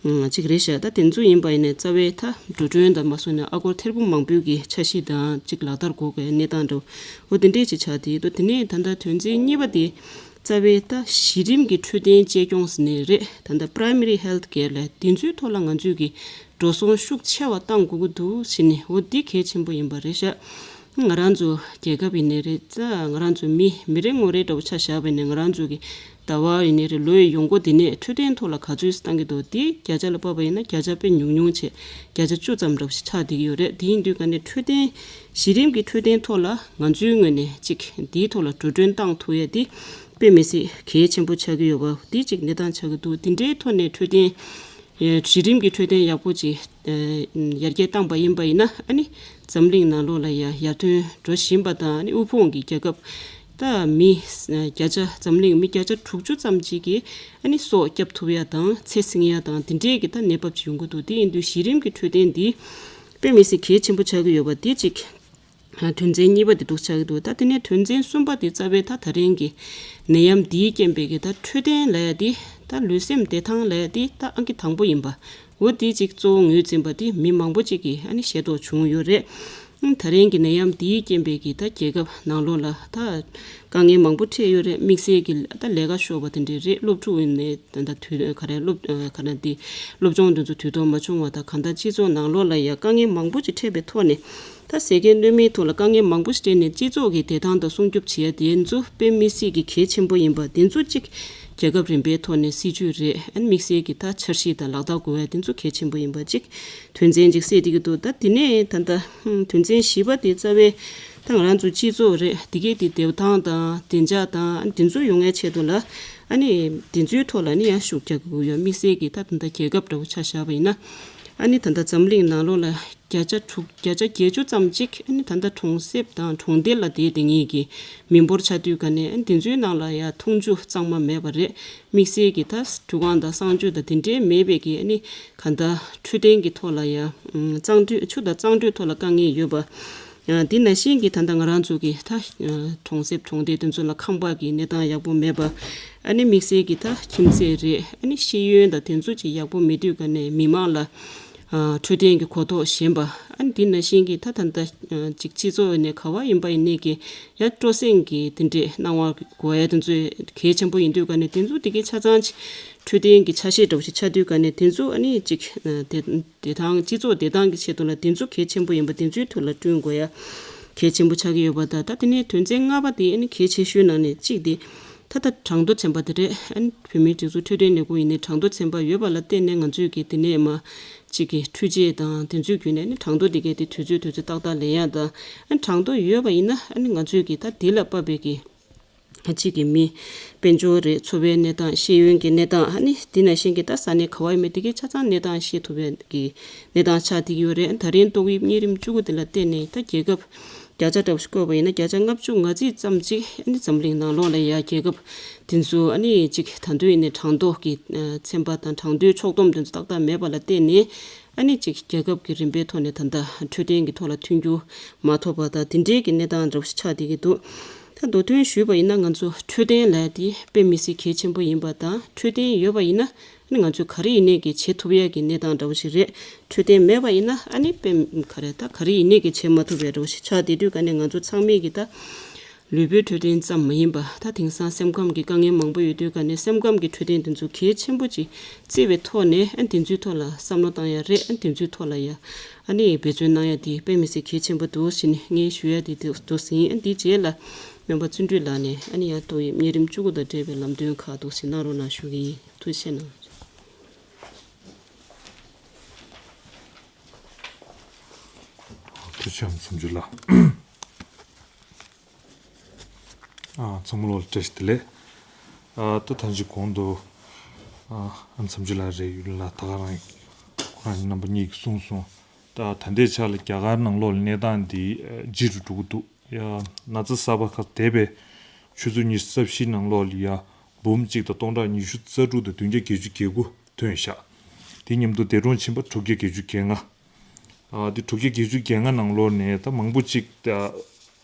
གཅིག་རེད་ཤག་ད་དེ་ཚོ་ཡིན་པ་ཡིན་ནའི་རྩ་བའི་ད་འགྲོ་གྲོན་དང་མ་སོང་ནས་ཨ་སྒོར་ཐེར་འབུམ་མང་པོའི་གི་འཆར་གཞི་དང་གཅིག་ལག་བསྟར་དགོས་གི་གནས་སྟངས་འདྲ་བོ་དེ་འདྲས་ཅིག་ཆགས་དེ་འདུག་དེ་ནས་ད་ལྟ་དོན་ཚན་གཉིས་པ་དེ་རྩ་བའི་ད་གཞི་རིམ་གྱི་འཕྲོད་བསྟེན་གཅེས་སྐྱོང་ཟེར་ནས་རེད། ད་ལྟ་Primary Health Care་ལ་དེ་ཚོའི་ཐོག་ལ་ང་ཚོས་གི་འགྲོ་སོང་ཤུགས་ཆེ་བ་བཏང་དགོས་ཀྱི་འདུག་ཟེར་ནས་འོ་འདི་གལ་ཆེན་པོ་ཡིན་པ་རེད་ཤག་ང་རང་ཚོ་རྒྱལ་ཁབ་ཡིན་ནའི་རེད། ང་རང་ཚོ་མི་མི་རེ་ངོ་རེ་འདྲ་བོ་ཆ་བཞག་པ་ཡིན་ནའི་ང་རང་ཚོ་གི་ཟླ་བ་ཡིན་ནའི་རེད། ལོའི་ཡོང་སྒོ་དེ་ནས་འཕྲོད་བསྟེན་ཐོག་ལ་ག་ཚོད་བཏང་གི་འདུག་དེ་བརྒྱ་ཆ་ལ་དཔག་པ་ཡིན་ན་བརྒྱ་ཆ་དཔེ་ཉུང་ཉུང་བྱས་བརྒྱ་ཆ་བཅུ་ཙམ་འདྲ་བོ་ཞིག་ཆགས་བསྡད་ཀྱི་ཡོད་རེད། དེ་ཡིན་དུས་ག་ནས་འཕྲོད་བསྟེན་གཞི་རིམ་གྱི་འཕྲོད་བསྟེན་ཐོག་ལ་ང་ཚོའི་ངོས་ནས་གཅིག་དེའི་ཐོག་ལ་འགྲོ་གྲོན་བཏང་ཐུབ་ཡ་དེ་དཔེ་མི་སྲིད་གལ་ཆེན་པོ་ཆགས་ཀྱི་ཡོད་པ་དེ་གཅིག་གནས་སྟངས་ཆགས་ཀྱི་འདུག་དེ་འདྲའི་ཐོག་ནས་འཕྲོད་བསྟེན་གཞི་རིམ་གྱི་འཕྲོད་བསྟེན་ཡག་པོ་ཅིག་ཡར་རྒྱས་བཏང་པ་ཡིན་པ་ཡིན་ན་ཨ་ནི་འཛམ་གླིང་ནང་ལོགས་ལ་ཡ་ཡར་ཐོན་འགྲོ་བཞིན་པ་དང་ཨ་ནི་དབུལ་ཕོངས་ཀྱི་རྒྱལ་ཁབ་ད་མི་བརྒྱ་ཆ་འཛམ་གླིང་མི་བརྒྱ་ཆ་དྲུག་ཅུ་ཙམ་ཅིག་གིས་ཨ་ནི་སྲོག་སྐྱབས་ཐུབ་ཡ་དང་ཚེ་སྲིང་ཡ་དང་དེ་འདྲའི་གི་ད་གནས་བབ་ཅིག་ཡོང་གི་འདུག་དེ་ཡིན་དུས་གཞི་རིམ་གྱི་འཕྲོད་བསྟེན་འདི་དཔེ་མི་སྲིད་གལ་ཆེན་པོ་ཆགས་ཀྱི་ཡོད་པ་དེ་གཅིག་དོན་ཚན་གཉིས་པ་དེ་འདུག་ཆགས་ཀྱི་འདུག་ད་དེ་ནས་དོན་ཚན་གསུམ་པ་དེ་རྩ་བའི་ད་ད་རིང་གི་ནད་ཡམས་འདིའི་རྐྱེན་པས་ཀྱི་ད་འཕྲོད་བསྟེན་ལབ་ཡ་དེ་ད་ལུས་སེམས་བདེ་ཐང་ལབ་ཡ་དེ་ད་ཨང་ཀི་དང་པོ་ཡིན་པ་འོ་དེ་གཅིག་གཙོ་བོ་ངོས་འཛིན་པ་དེ་མི་མང་པོ་གཅིག་གིས་ཨ་ནི་ཤེས་རྟོགས་བྱུང་ཡོད་རེད། ད་རིང་གི་ནད་ཡམས་འདིའི་རྐྱེན་པས་ཀྱི་ད་རྒྱལ་ཁབ་ནང་ལོགས་ལ་ད་དཀའ་ངལ་མང་པོ་འཕྲད་ཡོད་རེད། དམིགས་བསལ་གྱི་ད་ལས་ཀ་ཤོར་བ་དེ་འདྲས་རེད། སློབ་ཕྲུག་ཡིན་ནའི་ད་ད་དུས་ག་རེ་སློབ་ག་རེ་འདི་སློབ་སྦྱོང་འདི་ཚོ་དུས་ཐོག་མ་བྱུང་བ་དང་གང་ལྟར་སྤྱི་ཚོགས་ནང་ལོགས་ལ་ཡང་དཀའ་ངལ་མང་པོ་ཅིག་འཕྲད་པའི་ཐོག་ནས་ད་ཟས་གོས་གནོད་མེའི་ཐོག་ལ་དཀའ་ངལ་མང་པོ་ཞིག་འཕྲད་ནས་སྤྱི་ཚོགས་ཀྱི་བདེ་ཐང་དང་སྲུང་སྐྱོབ་བྱེད་ཡ་དེ་ཚོ་དཔེ་མི་སྲིད་ཀྱི་གལ་ཆེན་པོ་ཡིན་པ་དེ་ཚོ་གཅིག་རྒྱལ་ཁབ་རིམ་པའི་ཐོག་ནས་སྲིད་ཇུས་རེད། ཨ་ནི་དམིགས་བསལ་གྱི་ད་འཆར་གཞི་དང་ལག་བསྟར་དགོས་ཡ་དེ་ཚོ་གལ་ཆེན་པོ་ཡིན་པ་གཅིག་དོན་ཚན་གཅིག་གསལ་བསྡད་ཀྱི་འདུག་ད་དེ་ནས་ད་ལྟ་དོན་ཚན་བཞི་པ་དེ་རྩ་བའི་ད་ང་རང་ཚོ་སྤྱི་ཚོགས་རེད། དེ་གའི་དེ་བདེ་ཐང་དང་བདེ་འཇགས་དང་ཨ་ནི་དེ་ཚོ་ཡོང་ཡ་ཆེད་དུ་ལ་ཨ་ནི་དེ་ཚོའི་ཐོག་ལ་ནི་ཡང་ཤུགས་རྒྱག་དགོས་ཡོད། དམིགས་བསལ་གྱི་ད་ད་ལྟ་རྒྱལ་ཁབ་འདྲ་བོ་ཆ་བཞག་པ་ཡིན་ན། ཨ་ནི་ད་ལྟ་འཛམ་གླིང་ནང་ལོགས་ལ་བརྒྱ་ཆ་དྲུག་བརྒྱ་ཆ་བརྒྱད་ཅུ་ཙམ་ཅིག་ཨ་ནི་ད་ལྟ་གྲོང་གསེབ་དང་གྲོང་རྡལ་ལ་བསྡད་དེ་ངེས་ཀྱི་མི་འབོར་ཆགས་དུས་ག་ནས་ཨ་ནི་དེ་ཚོའི་ནང་ལ་ཡ་འཐུང་ཆུ་གཙང་མ་མེད་པ་རེད། དམིགས་བསལ་གྱི་ད་དུ་ཁང་དང་གསང་སྤྱོད་དང་དེ་འདྲའི་མེད་པའི་གི་ཨ་ནི་ག་ད་འཕྲོད་བསྟེན་གྱི་ཐོག་ལ་ཡ་གཙང་སྤྱོད་ཆུ་དང་གཙང་སྤྱོད་ཐོག་ལ་དཀའ་ངལ་ཡོད་པ། ཨ་དེ་ནང་བཞིན་གྱི་ད་ལྟ་ང་རང་ཚོ་གི་ད་གྲོང་གསེབ་གྲོང་སྡེ་དེ་ཚོ་ལ་ཁང་པ་གི་གནས་སྟངས་ཡག་པོ་མེད་པ། ཨ་ནི་དམིགས་བསལ་གྱི་ད་ཁྱིམ་མཚེས་རེད། ཨ་ནི་ཤེས་ཡོན་དང་དེ་ཚོ་ཅིག་ཡག་པོ་མེད་དུས་ག་ནས་མི་མང་ལ་ཨ་འཕྲོད་བསྟེན་གྱི་གོ་རྟོགས་ཞན་པ། ཨ་ནི་དེ་ནང་བཞིན་གྱི་ད་ད་ལྟ་ཨ་ཅིག་སྤྱི་ཚོགས་ནས་ག་བ་ཡིན་པ་ཡིན་ནའི་གི་ཡ་སྤྲོ་གསེང་གི་དེ་འདྲས་གནང་བ་དགོས་ཡ་དེ་ཚོ་གལ་ཆེན་པོ་ཡིན་དུས་ག་ནས་དེ་ཚོ་དེ་གའི་ཆ་ཚང་ཅིག་འཕྲོད་བསྟེན་གྱི་ཆ་ཤས་འདྲ་བོ་ཞིག་ཆགས་དུས་ག་ནས་དེ་ཚོ་ཨ་ནི་ཅིག་ཨ་དེ་བདེ་ཐང་སྤྱི་ཚོགས་བདེ་ཐང་གི་ཆེད་དུ་ལ་དེ་ཚོ་གལ་ཆེན་པོ་ཡིན་པ་དེ་ཚོའི་ཐོག་ལ་བསྐྲུན་དགོས་ཡ་གལ་ཆེན་པོ་ཆགས་ཀྱི་ཡོད་པ་དང་། ད་དེ་ནས་དོན་ཚན་ལྔ་པ་དེ་ཨ་ནི་གལ་ཆེ་ཤོས་ནང་ནས་གཅིག་དེ་ད་ལྟ་གྲངས་ཐོ་ཚན་པ་དེ་རེད། ཨ་ནི་བོད་མིའི་སྒྲིག་འཛུགས་འཕྲོད་བསྟེན་ལས་ཁུངས་ཡིན་ནའི་གྲངས་ཐོ་ཚན་པ་ཡོད་པ་ལ་བརྟེན་ནས་ང་ཚོས་ཀྱི་དེ་ནས་མ་གཅིག་གི་འཕྲུལ་ཆས་དང་དེ་ཚོའི་བརྒྱུད་ནས་ཨ་ནི་གྲངས་ཐོ་དེ་གའི་དེ་དུས་ཚོད་དུས་ཚོད་ཏག་ཏག་ལེན་ཡ་དང་། ཨ་ནི་གྲངས་ཐོ་ཡོད་པ་ཡིན་ན་ཨ་ནི་ང་ཚོས་ཀྱི་ད་དེ་ལ་དཔག་པའི་གི་གཅིག་གི་མི་དཔལ་འབྱོར་རེད། འཚོ་བའི་གནས་སྟངས། ཤེས་ཡོན་གྱི་གནས་སྟངས། ཨ་ནི་དེ་ནང་བཞིན་གྱི་ད་ས་གནས་ག་བ་ཡིན་མིན་དེ་གའི་ཆ་ཚང་གནས་སྟངས་ཤེས་ཐུབ་པའི་གི་གནས་སྟངས་ཆགས་བསྡད་ཀྱི་ཡོད་རེད། ད་རིང་ཏོག་དབྱིབས་གཉན་རིམས་བཅུ་དགུ་དེ་ལ་བརྟེན་ནས་ད་རྒྱལ་ཁབ་བརྒྱ་ཆ་འདྲ་བོ་ཞིག་བཀོད་པ་ཡིན་ན་བརྒྱ་ཆ་ལྔ་བཅུ་ང་གཅིག་ཙམ་ཅིག་ཨ་ནི་འཛམ་གླིང་ནང་ལོགས་ལ་ཡ་རྒྱལ་ཁབ་དེ་ཚོ་ཨ་ནི་ཅིག་ད་དུང་ཡིན་ནའི་གྲངས་ཐོ་གི་ཚན་པ་དང་གྲངས་ཐོའི་ཕྱོགས་བསྡོམས་དེ་ཚོ་ཏག་ཏག་མེད་པ་ལ་བརྟེན་ནས། ཨ་ནི་ཅིག་རྒྱལ་ཁབ་ཀྱི་རིམ་པའི་ཐོག་ནས་ད་ལྟ་འཕྲོད་བསྟེན་གྱི་ཐོག་ལ་མཐུན་འགྱུར་མ་ཐོབ་པ་དང་དེ་འདྲའི་གི་གནས་སྟངས་འདྲ་བོ་ཞིག་ཆགས་བསྡད་ཀྱི་འདུག་ད་མདོ་དོན་ཞུས་པ་ཡིན་ན་ང་ཚོ་འཕྲོད་བསྟེན་ལབ་ཡ་དེ་དཔེ་མི་སྲིད་གལ་ཆེན་པོ་ཡིན་པ་དང་། འཕྲོད་བསྟེན་ཡོད་པ་ཡིན་ན་ཨ་ནི་ང་ཚོས་ག་རེ་ཡིན་ནའི་གི་བྱེད་ཐུབ་ཡ་གི་གནས་སྟངས་འདྲ་བོ་ཞིག་རེད། འཕྲོད་བསྟེན་མེད་པ་ཡིན་ན་ཨ་ནི་དཔེ་ག་རེ་ད་ག་རེ་ཡིན་ནའི་གི་བྱེད་མ་ཐུབ་པའི་འདྲ་བོ་ཞིག་ཆགས་བསྡད་དུས་ག་ནས་ང་ཚོ་ཚང་མས་གི་ད་ལུས་པོའི་འཕྲོད་བསྟེན་ཙམ་མ་ཡིན་པ་ད་དེང་སང་སེམས་ཁམས་ཀྱི་དཀའ་ངལ་མང་པོ་ཡོད་དུས་ག་ནས་སེམས་ཁམས་ཀྱི་འཕྲོད་བསྟེན་དེ་ཚོ་གལ་ཆེན་པོ་ཅིག་བརྩི་བའི་ཐོག་ནས་ཨ་དེ་ཚོའི་ཐོག་ལ་བསམ་བློ་བཏང་ཡ་རེད། ཨ་དེ་ཚོའི་ཐོག་ལ་ཡ་ཨ་ནི་འབད་བརྩོན་གནང་ཡ་དེ་དཔེ་མི་སྲིད་གལ་ཆེན་པོ་འདུག་ཟེར་ནས་ངས་ཞུ་ཡ་དེ་འདུག་ཟིན། ཨ་དེའི་རྗེས་ལ་སྨན་པ་བརྩོན་འགྲུས་ལགས་ནས་ཨ་ནི་ཡ་ཏོག་དབྱིབས་གཉན་རིམས་བཅུ་དགུ་དང་འབྲེལ་བའི་ལམ་སྟོན་ཁག་འདུག་ཟེར་གནང་རོགས་གནང་ཞུ་གི་ཡིན། ཐུགས་རྗེ་ཆེ་གནང་། ཐུགས་རྗེ་ཆེ་བསམ་ཚུལ་ལ། ཨ་ཚང་མ་ལོ་ལ་བཀྲ་ཤིས་བདེ་ལེགས། ཨ་ད་ཐང་ཅིག་གོང་དུ་ཨ་ཨ་མཚམས་ཅིག་ལ་རེ་ཡུལ་ལ་ད་ག་རང་ཁོ་རང་རྣམ་པ་གཉིས་ཀྱིས་གསུངས་སོང་། ད་ད་ལྟའི་ཆ་ལ་རྒྱ་གར་ནང་ལོགས་ལ་གནས་སྟངས་འདི་ལྗིད་རུ་འགྲོ་གི་འདུག་ཡ་ན་ཚ་གསར་པ་ཁག་འདས་པའི་ཆུ་ཚོད་ཉི་ཤུ་རྩ་བཞི་ནང་ལོགས་ལ་ཡ་འབུམ་གཅིག་དང་སྟོང་ཕྲག་ཉི་ཤུ་རྩ་དྲུག་དང་བདུན་བརྒྱ་བརྒྱད་ཅུ་གྱ་དགུ་ཐོན་ཤག་དེ་མཉམ་དུ་འདས་གྲོངས་ཕྱིན་པ་དྲུག་བརྒྱ་བརྒྱད་ཅུ་གྱ་ལྔ། ཨ་དེ་དྲུག་བརྒྱ་བརྒྱད་ཅུ་གྱ་ལྔ་ནང་ལོགས་ནས་ད་མང་པོ་ཅིག་ད་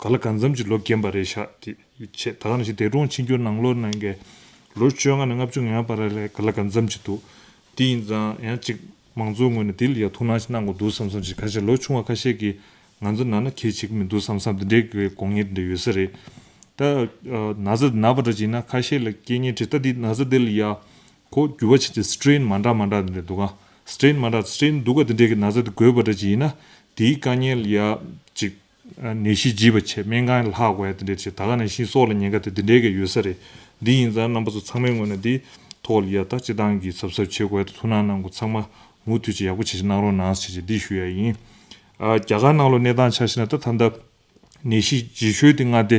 ག་ལ་གང་འཚམ་ཅིག་ལོ་རྒན་པ་རེད་ཤག་དེ་བྱས་ད་ག་ནང་བཞིན་འདས་གྲོངས་ཕྱིན་རྒྱུ་ནང་ལོགས་ནང་གི་ལོ་བཅོ་ལྔ་ནས་ལྔ་བཅུ་ང་ལྔ་བར་ལ་ག་ལ་གང་འཚམ་ཅིག་འདུག་དེ་ཡིན་ཙང་ཡང་ཅིག་མང་ཚོགས་ངོས་ནས་དེ་ལ་ཡ་ཐུགས་སྣང་ཞིག་གནང་དགོས་འདུག་བསམ་བསམ་ཞིག་ཁ་ཤས་ལོ་ཆུང་བ་ཁ་ཤས་ཀྱིས་ང་ཚོ་ན་ན་གལ་ཆེ་གི་མི་འདུག་བསམ་བསམ་དེ་འདྲའི་གི་དགོངས་ངེས་དེ་འདྲ་ཡོད་ས་རེད། ད་ཨ་ན་ཚ་ན་པ་འདྲ་ཅིག་ཡིན་ན་ཁ་ཤས་ལ་རྐྱེན་ངན་འཕྲད་ད་དེ་ན་ཚ་དེ་ལ་ཡ་ཁོ་འགྱུར་བ་ཕྱིན་ཏེ་སི་ཊེན་མ་འདྲ་མ་འདྲ་དེ་འདྲ་འདུག་ག་སི་ཊེན་མ་འདྲ་སི་ཊེན་འདུག་ག་དེ་འདྲའི་གི་ན་ཚ་དེ་འགོས་པ་འདྲ་ཅིག་ཡིན་ན་དེའི་དཀའ་ངལ་ཡ་ཅིག་ནད་གཞི་ལྗིད་པ་བྱས་སྨན་ཁང་ལ་ལྷག་དགོས་ཡ་དེ་འདྲའི་ཅིག་ད་ག་ནང་བཞིན་སྲོག་ལ་ཉེན་ཁ་དེ་དེ་འདྲའི་གི་ཡོད་ས་རེད། འདི་ཡིན་ཙང་རྣམ་པ་ཚོ་ཚང་མའི་ངོས་ནས་འདི་ཐོག་ལ་ཡ་ད་སྤྱི་བཏང་གི་གཟབ་གཟབ་བྱེད་དགོས་ཡ་དེ་ཐུགས་སྣང་གནང་དགོས། ཚང་མ་མུ་མཐུད་ཅིག་ཡག་པོ་བྱེད་ཅིག་གནང་རོགས་གནང་ཞེས་ཅིག་འདི་ཞུ་ཡ་ཡིན། ཨ་རྒྱ་གར་ནང་ལོགས་གནས་སྟངས་ཆ་བཞག་ན་ད་ད་ལྟ་ནད་གཞི་ལྗིད་ཤོས་དེ་མངའ་སྡེ་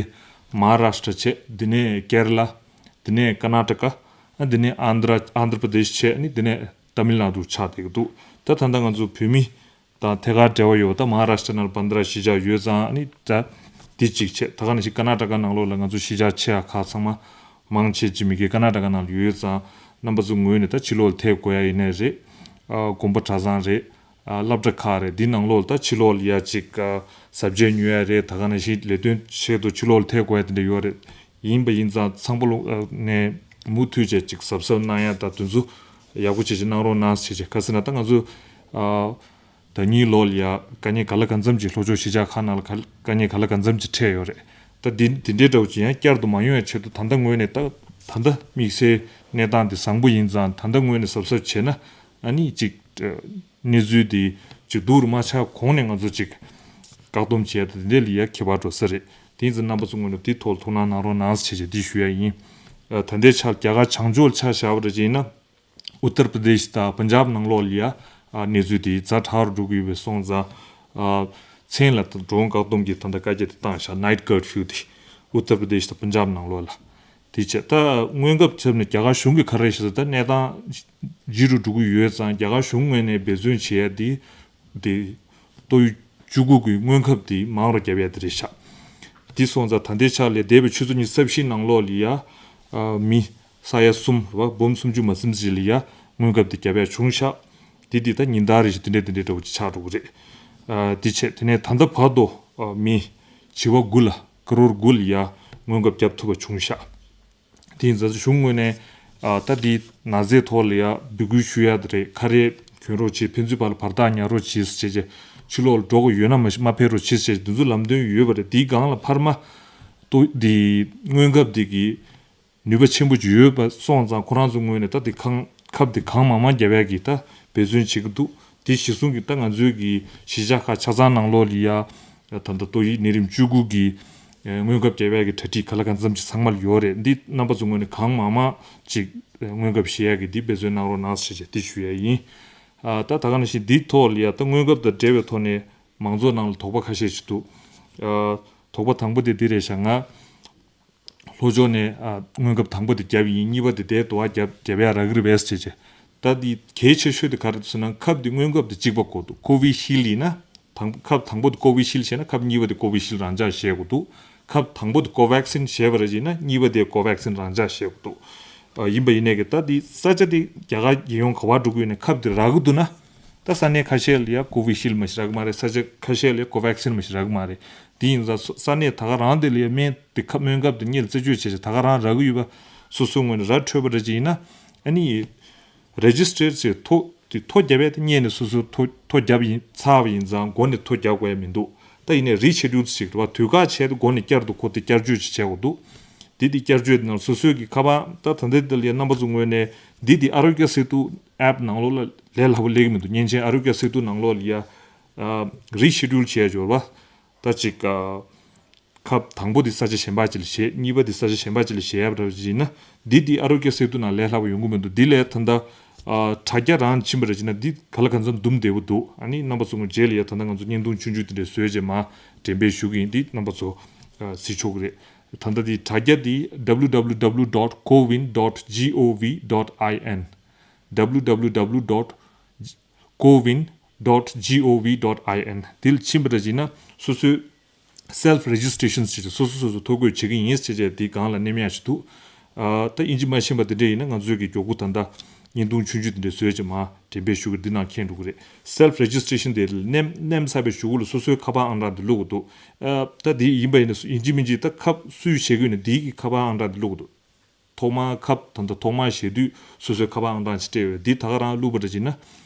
མ་ཧཱ་རཱ་ཤི་ཏྲ་བྱས། དེ་ནས་ཀེ་ར་ལ། དེ་ནས་ཀར་ནཱ་ཊ་ཀ། ཨ་དེ་ནས་ཨན་དྲ་ཨན་དྲ་པྲ་དེཤ་བྱས། ཨ་ནི་དེ་ནས་ཏ་མིལ་ནཱ་ཌུ་ཆགས་བསྡད་ཀྱི་འདུག་ད་ད་ལྟ་ང་ཚོ་བོད་མི་དང་ཐད་ཀར་འབྲེལ་བ་ཡོད་པ་ད་མ་ཧཱ་རཱ་ཤི་ཏྲ་ནང་ལ་པན་དྲ་གཞིས་ཆགས་ཡོད་ཙང་། ཨ་ནི་ད་དེ་གཅིག་བྱས། ད་ག་ནང་བཞིན་ཀར་ནཱ་ཊ་ཀ་ནང་ལོགས་ལ་ང་ཚོ་གཞིས་ཆགས་ཆེ་ཡ་ཁག་ཚང་མ་མང་ཆེ་ཇི་མི་གི་ཀར་ནཱ་ཊ་ཀ་ནང་ལ་ཡོད་ཙང་། རྣམ་པ་ཚོ་ངོས་ནས་ད་ཕྱི་ལོགས་ལ་ཐེབས་དགོས་ཡ་ཡིན་ནའི་རེད། ཨ་དགོན་པ་གྲྭ་ཚང་རེད། ཨ་སློབ་གྲྭ་ཁག་རེད། འདི་ནང་ལོགས་ལ་ད་ཕྱི་ལོགས་ལ་ཡ་ཅིག་ཨ་ཟབ་ཆས་ཉོ་ཡ་རེད། ད་ག་ནང་བཞིན་ལས་དོན་ཆེད་དུ་ཕྱི་ལོགས་ལ་ཐེབས་དགོས་ཡ་དེ་འདྲ་ཡོད་རེད། ཡིན་པ་ཡིན་ཙང་ཚང་པོ་ལོ་ཨ་ནས་མུ་མཐུད་བྱས་ཅིག་གཟབ་གཟབ་གནང་ཡ་ད་དེ་ཚོ་ཡག་པོ་བྱས་བྱས་གནང་རོགས་གནང་ཟེར་བྱས། ག་ཟེར་ན་ད་ང་ཚོ་ཨ་ཟླ་ཉིན་ལོགས་ལ་ཡ་དཀའ་ངལ་ག་ལ་གང་འཚམ་ཅིག་ལྷོ་ཕྱོགས་གཞིས་ཆགས་ཁག་ནང་ལ་ག་དཀའ་ངལ་ག་ལ་གང་འཚམ་ཅིག་འཕྲད་ཡོད་རེད། ད་འདི་འདི་འདྲའི་འདྲ་བོ་ཅིག་ཡང་བསྐྱར་དུ་མ་ཡོང་ཡ་ཆེད་དུ་ད་ལྟ་ངོས་ནས་ད་ད་ལྟ་དམིགས་བསལ་གནས་སྟངས་འདི་བཟང་པོ་ཡིན་ཙང་ད་ལྟ་ངོས་ནས་གཟབ་གཟབ་བྱས་ན་ཨ་ནི་ཅིག་གནས་ཚུལ་འདི་ཅིག་སྡུག་རུ་མ་ཆགས་གོང་ནས་ང་ཚོ་ཅིག་བཀག་སྡོམ་བྱས་ཏེ་དེ་འདྲ་ལ་ཡ་ཁྱད་པར་འགྲོ་ས་རེད། དེ་ཡིན་ཙང་རྣམ་པ་ཚོ་ངོས་ནས་འདི་ཐོག་ལ་ཐུགས་སྣང་གནང་རོགས་གནང་ཟེར་བྱས་འདི་ཞུ་ཡ་ཡིན། ཨ་ད་ལྟའི་ཆར་རྒྱ་གར་བྱང་ཕྱོགས་ལ་ཆ་བཞག་པ་འདྲ་ཅིག་ཡིན་ན། ཨུ་ཏར་པྲ་དེཤ་དང་པན་ཇབ་ནང་ལོགས་ལ་ཡ་ཨ་གནས་ཚུལ་དེ་ཛ་དྲག་རུ་འགྲོ་གི་ཡོད་པའི་སོང་ཙང་། ཨ་མཚན་ལ་ད་ཌོན་བཀག་སྡོམ་གྱི་ད་ལྟ་བཀའ་རྒྱ་དེ་བཏང་ཤག night curfew་དེ་ཨུ་ཏར་པྲ་དེཤ་དང་པན་ཇབ་ནང་ལོགས་ལ། དེ་བྱས་ད་སྔོན་ཁབ་ཆབ་ནས་རྒྱ་གར་གཞུང་གི་ཁ་རས་ཤེས་ད་གནས་སྟངས་ལྗིད་རུ་འགྲོ་གི་ཡོད་ཙང་རྒྱ་གར་གཞུང་ངོས་ནས་འབད་བརྩོན་བྱེད་ཡ་དེ་དེ་ཏོག་དབྱིབས་བཅུ་དགུ་གི་སྔོན་ཁབ་དེ་མང་རུ་བརྒྱབ་ཡ་དེ་རེད་ཤག་དེ་སོང་ཙང་ད་ལྟའི་ཆ་ལས་འདས་པའི་ཆུ་ཚོད་ཉི་ཤུ་རྩ་བཞིའི་ནང་ལོགས་ལ་ཡ་ཨ་མི་ས་ཡ་གསུམ་རེད་བ་འབུམ་སུམ་ཅུ་མ་ཟིན་ཙམ་ལ་ཡ་སྔོན་ཁབ་དེ་བརྒྱབ་ཡ་བྱུང་ཤག་དེ་དེ་ད་ཉིན་ལྟར་རེ་བཞིན་དེ་འདྲས་དེ་འདྲས་འདྲ་བོ་ཅིག་ཆགས་འགྲོ་གི་རེད། ཨ་དེ་བྱས་དེ་ནས་ད་ལྟ་བར་དུ་ཨ་མི་བྱེ་བ་དགུ་ལ་ཀ་རོར་དགུ་ལ་ཡ་སྔོན་ཁབ་བརྒྱབ་ཐུབ་པ་བྱུང་ཤག་དེ་ཡིན་ཙང་གཞུང་ངོས་ནས་ཨ་ད་འདི་ན་ཚའི་ཐོག་ལ་ཡ་འབོད་སྐུལ་ཞུ་ཡ་དེ་རེད། ཁ་རས་གྱོན་རོགས་བྱེད། ཕན་ཚུན་བར་ལ་བར་ཐག་ཉར་རོགས་བྱེད་ཟེར་བྱས་བྱས་ཕྱི་ལོགས་ལ་འགྲོ་དགོས་ཡོད་ན་མ་གཞི་མ་ཕེབས་རོགས་བྱེད་ཟེར་འདི་ཚོ་ལམ་སྟོན་ཡོད་པ་རེད། འདིའི་སྒང་ལ་འཕར་མ་ཏོ་འདི་སྔོན་ཁབ་འདི་གི་ནུས་པ་ཆེན་པོ་ཅིག་ཡོད་པ་སོང་ཙང་ཁོ་རང་ཚོ་ངོས་ནས་ད་འདི་ཁང་ཁབ་འདི་གང་མང་མང་བརྒྱབ་ཡ་གི་ད་འབད་བརྩོན་བྱེད་ཀྱི་འདུག་དེ་གཞི་བཟུང་གི་ད་ང་ཚོའི་གི་གཞིས་ཆགས་ཁག་ཆ་ཚང་ནང་ལོགས་ལ་ཡ་ད་ལྟ་ཏོག་དབྱིབས་ནད་རིམས་བཅུ་དགུ་གི་ཨེ་སྔོན་ཁབ་བརྒྱབ་ཡ་གི་གྲ་སྒྲིག་ག་ལ་གང་འཚམ་ཅིག་ཚང་མ་ལ་ཡོད་རེད། འདི་རྣམ་པ་ཚོ་ངོས་ནས་གང་མང་མང་ཅིག་ཨེ་སྔོན་ཁབ་བཞེས་ཡ་གི་འདི་འབད་བརྩོན་གནང་རོགས་གནང་ཞེས་བྱས་འདི་ཞུ་ཡ་ཡིན། ཨ་ད་ད་ག་ནང་བཞིན་འདིའི་ཐོག་ལ་ཡ་ད་སྔོན་ཁབ་དང་འབྲེལ་བའི་ཐོག་ནས་མང་ཚོགས་ནང་ལ་དོགས་པ་ཁ་ཤས་ཤིག་འདུག་ཨ་དོགས་པ་དང་པོ་དེ་འདི་རེད་ཤག་ང་ལྷོ་ཕྱོགས་ནས་ཨ་སྔོན་ཁབ་དང་པོ་དེ་བརྒྱབ་ཡིན། གཉིས་པ་དེ་དེའི་དོ་བ་བརྒྱབ་བརྒྱབ་ཡ་རག་གི་རེད་པས་ཟེར་བྱས། ད་འདི་གལ་ཆེ་ཤོས་དེ་ག་རེ་འདུག་ཟེར་ན་ཁབ་དེ་སྔོན་ཁབ་དེ་གཅིག་པ་དགོས་འདུག་ཀོ་ཝི་ཤིལ་ཡིན་ན་དང་ཁབ་དང་པོ་དེ་ཀོ་ཝི་ཤིལ་བྱས་ན་ཁབ་གཉིས་པ་དེ་ཀོ་ཝི་ཤིལ་རང་འཇགས་བཞེས་དགོས་འདུག་ཁབ་དང་པོ་དེ་ཀོ་ཝེག་སིན་བཞེས་པ་རེད་བྱས་ན་གཉིས་པ་དེ་ཀོ་ཝེག་སིན་རང་འཇགས་བཞེས་དགོས་འདུག་ཨ་ཡིན་པ་ཡིན་ནའི་གི་ད་འདི་ས་ཆ་དེ་རྒྱ་གར་རྒྱལ་ཡོངས་ག་བར་འགྲོ་གི་ཡོད་ནའི་ཁབ་དེ་རག་གི་འདུག་ན། ད་ས་གནས་ཁ་ཤས་ལ་ཡ་ཀོ་ཝི་ཤིལ་མ་ཞིག་རག་གི་མ་རེད། ས་ཆ་ཁ་ཤས་ལ་ཡ་ཀོ་ཝེག་སིན་མ་ཞིག་རག་གི་མ་རེད། དེ་ཡིན་ཙང་ས་ས་གནས་ད་ག་རང་དེ་ལ་ཡ་སྨན་དེ་ཁབ་སྨན་ཁབ་དེ་སྔོན་ལ་རྩད་གཅོད་བྱས་བྱས་ད་ག་རང་རག་གི་ཡོད་པ་སོ་སོའི་ངོས་ནས་ར་འཕྲོད་པ་རེད་ཅིག་ཡིན་ན་ཨ་ནི་རེ་ཇི་སི་ཊར་བྱས་ཐོ་དེ་ཐོ་བརྒྱབ་ཡས་དེ་སྔོན་ནས་སོ་སོའི་ཐོ་ཐོ་བརྒྱབ་ཡིན་ཚར་བ་ཡིན་ཙང་མགོ་ནས་ཐོ་བརྒྱབ་དགོས་ཡ་མི་འདུག་ད་ཡིན་ནའི་རི་ཤེ་ཌུལ་ཞིག་རེད་བ། དུས་བཀག་བྱས་ཏེ་མགོ་ནས་བསྐྱར་དུ་ཁོ་དེ་བསྐྱར་བཅོས་ཅིག་བྱས་དགོས་འདུག་དེ་དེ་བསྐྱར་བཅོས་དེ་ནང་སོ་སོའི་གི་ཁ་པར་ད་ད་ལྟའི་དེ་ལ་ཡ་རྣམ་པ་ཚོ་ངོས་ནས་འདི་དེ་ཨ་རོ་ཀྱ་སེ་ཏུ་ཨེབ་ནང་ལོགས་ལ་ལས་སླ་པོ་སླེབས་ཀྱི་མི་འདུག་མཉེན་ཆས་ཨ་རོ་ཀྱ་སེ་ཏུ་ནང་ལོགས་ལ་ཡ་རི་ཤེ་ཌུལ་བྱས་འབྱོར་བ་ད་ཅིག་ཁབ་དང་པོ་དེ་ས་ཆ་གཞན་པ་ཅིག་ལ་བཞེས། གཉིས་པ་དེ་ས་ཆ་གཞན་པ་ཅིག་ལ་བཞེས་ཡ་འདྲ་ཅིག་ཡིན་ན་འདི་དེ་ཨ་རོ་ཀྱ་སེ་ཏུ་ནང་ལས་སླ་པོ་ཡོང་གི་མི་འདུག་འདི་ལས་ད་ལྟ་ཨ་དྲ་རྒྱ་རང་ཕྱིན་པ་རེད་ཅེ་ན་འདི་ག་ལ་གང་འཚམ་འདུམ་བདེ་པོ་འདུག་ཨ་ནི་རྣམ་པ་ཚོ་ངོ་རྗེས་ལ་ཡ་ད་ལྟ་ང་ཚོ་བརྙན་ཐུང་ཆུང་ཆུང་དེ་འདྲས་བཟོས་རྗེས་མ་འགྲེམས་སྤེལ་ཞུ་གི་ཡིན། འདི་རྣམ་པ་ཚོ་གཟིགས་ཆོག་གི་རེད། ད་ལྟ་འདི་དྲ་རྒྱ་འདི་www.cowin.gov.in www.cowin.gov.in འདི་ལ་ཕྱིན་པ་རེད་ཅེ་ན་སོ་སོའི་self registration ཞེས་སོ་སོ་སོ་སོ་ཐོ་འགོད་བྱེད་ཀྱི་ཡིན་ཞེས་བྱས་དེའི་སྒང་ལ་མནན་ཡག་ཞིག་འདུག་ཨ་ད་ཨིན་ཇི་མ་ཤེས་པ་དེ་འདྲ་ཡིན་ན་ང་ཚོས་ཀྱི་མགྱོགས་པོ་ད་ལྟ་བརྙན་ཐུང་ཆུང་ཆུང་དེ་འདྲ་བཟོས་བྱས་མར་འགྲེམས་སྤེལ་ཞུ་གི་འདི་ནང་མཁྱེན་འགྲོ་གི་རེད། self registration དེ་མནན་མནན་ཚར་བའི་གཞུག་གུ་ལ་སོ་སོའི་ཁ་པར་ཨང་གྲངས་དེ་བླུག་དགོས་འདུག་ཨ་ད་དེ་ཡིན་པ་ཡིན་ན་ཡིན་གཅིག་མིན་གཅིག་ད་ཁབ་སུས་བཞེས་ཀྱི་ཡོད་ན་དེའི་གི་ཁ་པར་ཨང་གྲངས་དེ་བླུག་དགོས་འདུག་ཐོག་མར་ཁབ་ད་ལྟ་ཐོག་མར་བཞེས་དུས་སོ་སོའི་ཁ་པར་ཨང་གྲངས་ཅིག་སྤྲད་ཡོད་རེད། འདི་ད་ག་རང་བླུགས་པ་འདྲ་ཅིག་ན་ཨ་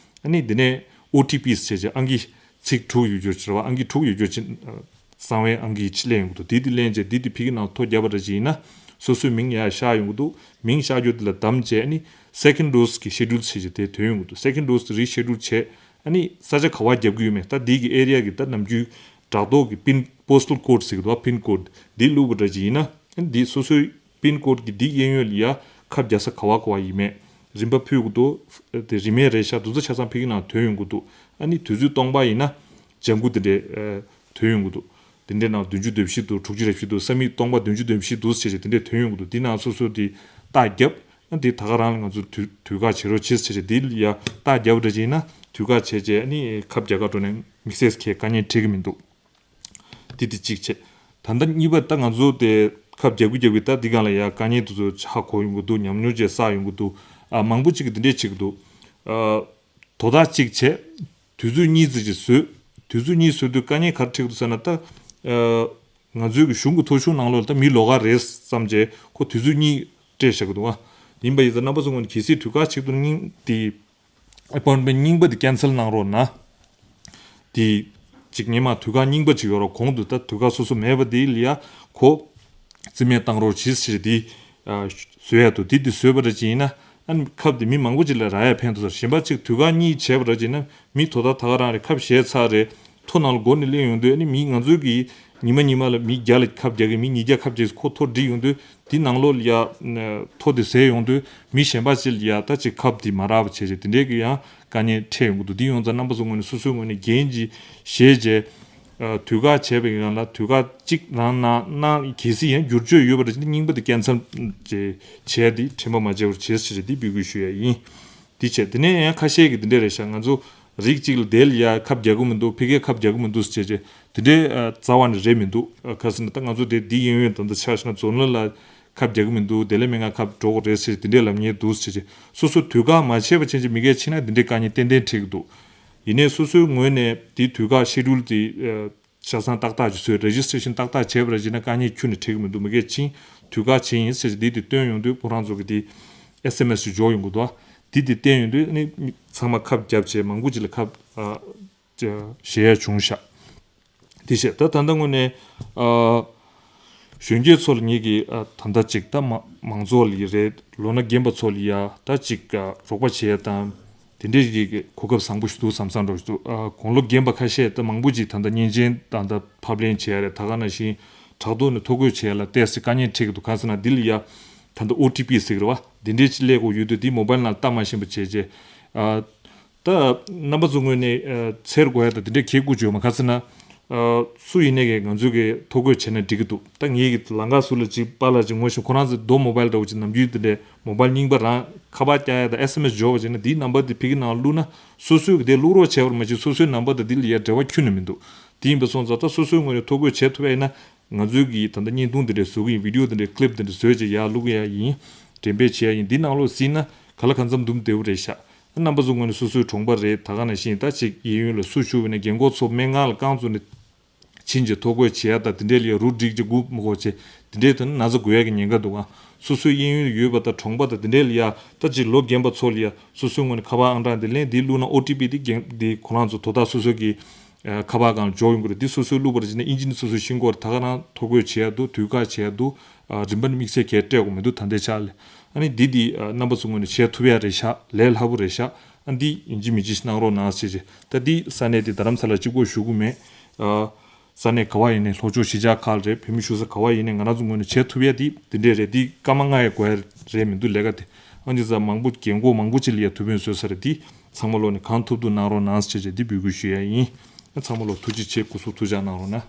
ནི་འདི་ནས་ཨོ་ཊི་པི་ཟེར་བྱས་ཨང་ཀི་ཚིག་དྲུག་ཡོད་རྒྱུ་ཅིག་རེད་བ། ཨང་ཀི་དྲུག་ཡོད་རྒྱུ་ཅིག་གསང་བའི་ཨང་ཀི་ཅིག་ལེན་ཡོང་གི་འདུག་འདི་འདི་ལེན་བྱས་འདི་འདི་ཕ་གི་ནང་ཐོ་བརྒྱབ་པ་འདྲ་ཅིག་ཡིན་ན་སོ་སོའི་མིང་ཡར་ཤར་ཡོང་གི་འདུག་མིང་ཤར་རྒྱུ་འདི་ལ་བདམས་བྱས་ཨ་ནི་second dose གི་schedule ཟེར་བྱས་དེ་ཐོན་ཡོང་གི་འདུག second dose དེ་reschedule བྱས་ཨ་ནི་ས་ཆ་ག་བ་བརྒྱབ་ཀྱི་ཡོད་མེད་ད་འདི་གི་area གི་ད་ནམ་རྒྱུན་དྲ་ཐོག་གི་pin postal code ཟེར་གི་འདུག pin code འདི་བླུགས་པ་འདྲ་ཅིག་ཡིན་ན་ཨ་ནི་འདི་སོ་སོའི་པིན་ཀོཌ་ཀྱི་འདི་གཡས་གཡོན་ལ་ཡ་ཁབ་རྒྱག་ས་ག་བ་ག་བ་ཡིན་མེད། རིན་པ་ཕུལ་དགོས་འདུག་དེ་རིན་མེད་རེད་ཤག་འདུག་ཚ་ཆ་ཚང་ཕ་གི་ནང་ཐོན་ཡོང་གི་འདུག་ཨ་ནི་དུས་ཚོད་སྟོང་པ་ཡིན་ན་ལྗང་གུ་དེ་འདྲས་ཐོན་ཡོང་གི་འདུག་དེ་འདྲས་ནང་བདུན་ཅུ་དོན་བཞི་འདུག་དྲུག་ཅུ་རེ་བཞི་འདུག་ས་མིག་སྟོང་པ་བདུན་ཅུ་དོན་བཞི་འདུག་ཟེར་བྱས་དེ་འདྲས་ཐོན་ཡོང་གི་འདུག་འདི་ནང་སོ་སོ་དེ་རྟགས་བརྒྱབ་ཨ་འདི་ད་ག་རང་ལ་ང་ཚོ་དུས་དུས་བཀག་བྱེད་རོགས་བྱེད་ཟེར་བྱས་འདི་ལ་ཡ་རྟགས་བརྒྱབ་འདྲ་ཅིག་ཡིན་ན་དུས་བཀག་བྱས་བྱས་ཨ་ནི་ཁབ་རྒྱག་ག་འགྲོ་ནས་དམིགས་བསལ་གྱི་དཀའ་ངལ་འཕྲད་ཀྱི་མི་འདུག་དེ་དེ་གཅིག་བྱས། ད་ལྟ་གཉིས་པ་ད་ང་ཚོ་དེ་ཁབ་རྒྱག་གི་རྒྱག་གི་ད་འདི་སྒང་ལ་ཡ་དཀའ་ངལ་དེ་ཚོ་ཧ་གོ་ཡོང་གི་འདུག་ཉམས་མྱོང་བཅས་བསགས་ཡོང་གི་འདུག་ཨ་མང་པོ་ཅིག་གིས་འདི་འདྲས་བྱེད་ཀྱི་འདུག་ཨ་དོ་བདག་གཅིག་བྱས། དུས་ཚོད་གཉིས་ཙམ་ཅིག་བཟོས། དུས་ཚོད་གཉིས་བཟོས་དུས་དཀའ་ངལ་ག་རེ་འཕྲད་ཀྱི་འདུག་ཟེར་ན་ད་ཨ་ང་ཚོའི་གི་གཞུང་གི་ཐོ་གཞུང་ནང་ལོགས་ལ་ད་མི་ལོགས་ཀ་རེད་བསམ་བྱས་ཁོ་དུས་ཚོད་གཉིས་སྤྲད་བཞག་གི་འདུག་ཨ་ཡིན་པ་ཡིན་ཙང་རྣམ་པ་ཚོ་ངོས་ནས་གལ་སྲིད་དུས་བཀག་ཆེད་དུ་སྙིང་དེ། ཨེ་པོན་མེན་ཊི་རྙིང་པ་དེ་ཀེན་སལ་གནང་རོགས་གནང་། དེ་གཅིག་སྔོན་མ་དུས་བཀག་རྙིང་པ་ཅིག་ཡོད་རོགས་གོང་དུ་ད་དུས་བཀག་སོ་སོ་མེད་པ་དེ་ལ་ཡ་གོ་རྩིས་མེད་བཏང་རོགས་གྱིས་ཟེར་དེ་བཟོས་ཡ་འདུག་དེ་དེ་བཟོས་པ་ར་ཅིག་ཡིན་ན་ཨ་ནི་ཁབ་དེ་མི་མང་པོ་ཅིག་ལ་རག་ཡ་ཕན་ཐོགས་ས་རེད། གཞན་པ་ཅིག་དུས་བཀག་གཉིས་བྱས་པ་ར་ཅིག་ཡིན་ན་མི་དོ་ད་ད་ག་རང་རེད། ཁབ་བཞེས་ཚར་རེད། ཐོ་ནང་ལ་སྒོ་ནས་སླེབས་ཡོང་དུས་ཨ་ནི་མི་ང་ཚོའི་གི་ཉི་མ་ཉི་མ་ལ་མི་བརྒྱ་ལ་ཁབ་རྒྱག་གི་མི་ཉིས་བརྒྱ་ཁབ་རྒྱག་ཁོ་ཐོ་སྒྲིག་ཡོང་དུས། དེ་ནང་ལོགས་ལ་ཡ་ཐོ་དེ་ཟས་ཡོང་དུས་མི་གཞན་པ་ཅིག་ལ་ཡ་ད་ཅིག་ཁབ་དེ་མ་རག་པ་བྱས་བྱས་དེ་འདྲའི་གི་ཡང་དཀའ་ངལ་འཕྲད་ཡོང་གི་འདུག་དེ་ཡོང་ཙང་རྣམ་པ་ཚོ་ངོས་ནས་སོ་སོའི་ངོས་ནས་འགན་ཅིག་བཞེས་བྱས་ ཨ་དུས་བཀག་བྱས་པའི་སྒང་ལ་དུས་བཀག་གཅིག་རང་ནང་གནང་གལ་སྲིད་ཡང་བསྒྱུར་བཅོས་ཡོད་པ་རེད་ཅེ་ན་རྙིང་པ་དེ་cancel་བྱས་བྱས་ཏེ་དྲན་པ་མ་བརྗེད་པར་བྱེད་ཟེར་ཏེ་འབོད་སྐུལ་ཞུ་ཡ་ཡིན། འདི་བྱས་དེ་ནས་ཡང་ཁ་ཤས་ཀྱིས་འདི་འདྲས་རེད་ཤག་ང་ཚོ་རིགས་གཅིག་ལ་དེ་ལ་ཡ་ཁབ་རྒྱག་གི་མི་འདུག་ཕ་གིར་ཁབ་རྒྱག་གི་མི་འདུག་ཟེར་བྱས་བྱས་དེ་འདྲའི་ཨ་རྩ་བ་ནས་རེད་མི་འདུག་ཨ་ག་ཟེར་ན་ད་ང་ཚོ་དེ་འདི་གཡས་གཡོན་ད་ལྟ་ཆ་བཞག་ན་རྫོང་ལ་ལ་ཁབ་རྒྱག་གི་མི་འདུག་དེ་ལས་མི་ང་ཁབ་འགྲོ་དགོས་རེད་ཟེར་དེ་འདྲའི་ལབ་མཁན་འདུག་ཟེར་བྱས་སོ་སོ་དུས་བཀག་མ་ཆད་པ་བྱས་བྱས་མི་སྒེར་ཕྱིན་ན་དེ་འདྲའི་དཀའ་ངལ་ཏན་ཏན་འཕྲད་ཀྱི་འདུག་ཡིན་ནའི་སོ་སོའི་ངོས་ནས་དེའི་དུས་བཀག་schedule་དེ་ཨ་ཆ་ཚང་ཏག་ཏག་ཅིག་བཟོས་registration་ཏག་ཏག་བྱས་པ་རེད་ཅེ་ན་དཀའ་ངལ་ཁྱོན་ནས་འཕྲད་ཀྱི་མི་འདུག་མི་སྒེར་ཕྱིན་དུས་བཀག་བྱས་ཡིན་ཟེར་ཏེ་འདི་དེ་བཏོན་ཡོང་དུས་ཁོ་རང་ཚོ་གི་དེ་ཨེས་ཨེམ་ཨེས་ཅིག་འབྱོར་ཡོང་གི་འདུག་འདི་དེ་བསྟན་ཡོང་དུས་ནི་ཚང་མ་ཁབ་བརྒྱབ་བྱས་མང་པོ་ཅིག་ལ་ཁབ་ཨ་བཞེས་ཡ་བྱུང་ཤག་དེ་བྱས་ད་ད་ལྟ་ངོས་ནས་ཨ་གཞོན་སྐྱེས་ཚོ་ལ་ངེད་ཀྱིས་ཨ་ད་ལྟ་ཅིག་ད་མ་མང་ཚོགས་ལ་ཡི་རེད་ལོ་ན་རྒན་པ་ཚོ་ལ་ཡ་ད་ཅིག་ཨ་རོགས་པ་བྱས་དང་དེ་འདྲའི་ཞིག་གི་གོ་སྐབས་བཟང་པོ་ཞིག་འདུག་བསམ་བསམ་འགྲོ་ཞིག་འདུག་ཨ་དགུང་ལོ་རྒན་པ་ཁ་ཤས་ད་མང་པོ་ཅིག་ད་ལྟ་བརྙན་ཆེན་ད་ལྟ་ཕབ་ལེན་བྱས་རེད། ད་ག་ནང་བཞིན་དྲ་ཐོག་ནས་ཐོ་འགོད་བྱས་ལ་ཏོག་ཙམ་དཀའ་ངལ་འཕྲད་ཀྱི་འདུག་གང་ཟེར་ན་འདི་ལ་ཡ་ད་ལྟ་ཨོ་ཊི་པི་ཟེར་གི་རེད་བ། འདི་འདྲའི་ཅིག་སླེབས་དགོས་ཡོད་དུས་འདི་མོ་བཱལ་ནང་ལ་ལྟ་མ་ཤེས་པ་བྱས་རྗེས་ཨ། ད་རྣམ་པ་ཚོ་ངོས་ནས་ཨ་འཚོལ་དགོས་ཡ་དང་དེ་འདྲའི་གལ་དགོས་ཀྱི་ཡོད་མ་ག་ཟེར་ན། ཨ་སུ་ཡིན་ནའི་གིས་ང་ཚོའི་གི་ཐོ་འགོད་བྱས་ན་འགྲིག་གི་འདུག་ད་ངའི་གི་ལམ་ཁ་ཟུར་ལ་ཅིག་པཱ་ལགས་ཅིག་ངོ་ཤེས་ཁོ་རང་ཚོ་རྡོ་མོ་བཱལ་འདྲ་བོ་ཅིག་ནམ་རྒྱུན་དེ་འདྲའི་མོ་བཱལ་རྙིང་པ་རང་ཁ་པར་བཀྱག་ཡ་དང་ཨེས་ཨེམ་ཨེས་འབྱོར་བ་བྱས་ན་དེའི་ནམ་བར་དེ་ཕ་གི་ནང་བླུགས་ན་སོ་སོའི་གི་དེ་བླུགས་རོགས་བྱས་པར་མ་གཞི་སོ་སོའི་ནམ་བར་དང་དེ་ལ་ཡ་འབྲེལ་བ་ཁྱོན་ནས་མི་འདུག་དེ་ཡིན་པ་སོང་ཙང་ད་སོ་སོའི་ངོས་ནས་ཐོ་འགོད་བྱེད་ཐུབ་ཡ་ཡིན་ན། ང་ཚོའི་གི་ད་ལྟ་བརྙན་ཐུང་འདི་འདྲ་བཟོ་གི་ཡིན། བི་ཌི་ཡོ་འདི་འདྲ་ཀི་ལིབ་འདི་འདྲ་བཟོས་བྱས་ཡར་བླུག་ཡ་ཡིན། འགྲེམས་སྤེལ་བྱེད་ཡ་ཡིན། འདི་ནང་ལོགས་གཟིགས་ན་ག་ལ་གང་འཚམ་འདུམ་བདེ་བོ་རེད་ཤག་རྣམ་པ་ཚོ་ངོས་ནས་སོ་སོའི་གྲོང་པ་རེད། ད་ག་ནང་བཞིན་ད་ཅིག་གཡས་གཡོན་ལ་སུ་ཞུགས་པ་ཡིན་ན་རྒན་འཁོགས་ཚོ་སྨན་ཁང་ལ་རྐང་བཙུགས་ནས་ཕྱིན་བྱས་ཐོ་འགོད་བྱེད་ཡ་ད་དེ་འདྲའི་ལ་ཡ་རུ་སྒྲིག་བྱས་སྒུག་མི་དགོས་བྱས་དེ་འདྲའི་དོན་ན་ན་ཚ་འགོས་ཡ་གི་ཉེན་ཁ་འདུག་ཨ། སོ་སོའི་གཡས་གཡོན་ལ་ཡོད་པ་ད་གྲོང་པ་ད་དེ་འདྲའི་ལ་ཡ་ད་ཅིག་ལོ་རྒན་པ་ཚོ་ལ་ཡ་སོ་སོའི་ངོས་ནས་ཁ་པར་ཨང་གྲངས་དེ་ལེན་དེ་བླུགས་ན་ཨོ་ཊི་པི་དེ་རྒན་དེ་ཁོ་རང་ཚོ་དོ་བདག་སོ་སོ་གི་ཁ་པར་སྒང་ལ་འབྱོར་ཡོང་གི་རེད། འདི་སོ་སོའི་བླུགས་པ་རེད་ཅེ་ན་ཨིན་ཇི་ནི་སོ་སོའི་ཤིང་སྐོར་ད་ག་རང་ཐོ་འགོད་བྱེད་ཡ་འདུག་དུས་བཀག་བྱེད་ཡ་འདུག་ཨ་རིན་པ་ནི་དམིགས་བསལ་གལ་སྤྲད་དགོས་མི་འདུག་ད་ལྟའི་ཆ་ལ། ཨ་ནི་འདི་འདི་ཨ་རྣམ་པ་ཚོ་ངོས་ནས་བྱེད་ཐུབ་ཡ་རེད་ཤག་ལས་སླ་པོ་རེད་ཤག་ཨ་འདི་ཡིན་གཅིག་མིན་གཅིག་གནང་རོགས་གནང་ཞེས་བྱས། ད་འདི་ས་གནས་འདི་རྡ་རམ་ས་ལ་གཅིག་པོ་ཞུ་གི་མེད། ཨ་ས་གནས་ག་བ་ཡིན་ནའི་ལྷོ་ཕྱོགས་གཞིས་ཆགས་ཁག་རེད། བོད་མི་བཞུགས་ས་ག་བ་ཡིན་ནའི་ང་རང་ཚོ་ངོས་ནས་བྱེད་ཐུབ་ཡ་འདི་འདི་འདྲས་རེད། འདི་སྐར་མ་ལྔ་ཡི་འགོར་ཡ་རེད་མི་འདུག་ལས་ཀ་དེ། ཨ་འདི་ཚ་མང་པོ་རྒན་འཁོགས་མང་པོ་ཅིག་ལ་ཡ་ཐུགས་ཕན་གསོས་ས་རེད། འདི་ཚང་མ་ལོག་ནས་གང་ཐུབ་ཐུབ་གནང་རོགས་གནང་ཞེས་བྱས་འདི་འབོད་སྐུལ་ཞུ་ཡ་ཡིན། ཚང་མ་ལོ་ཐུགས་རྗེ་ཆེ། སྐུ་གཟུགས་ཐུགས་ཅག་གནང་རོགས་གནང་།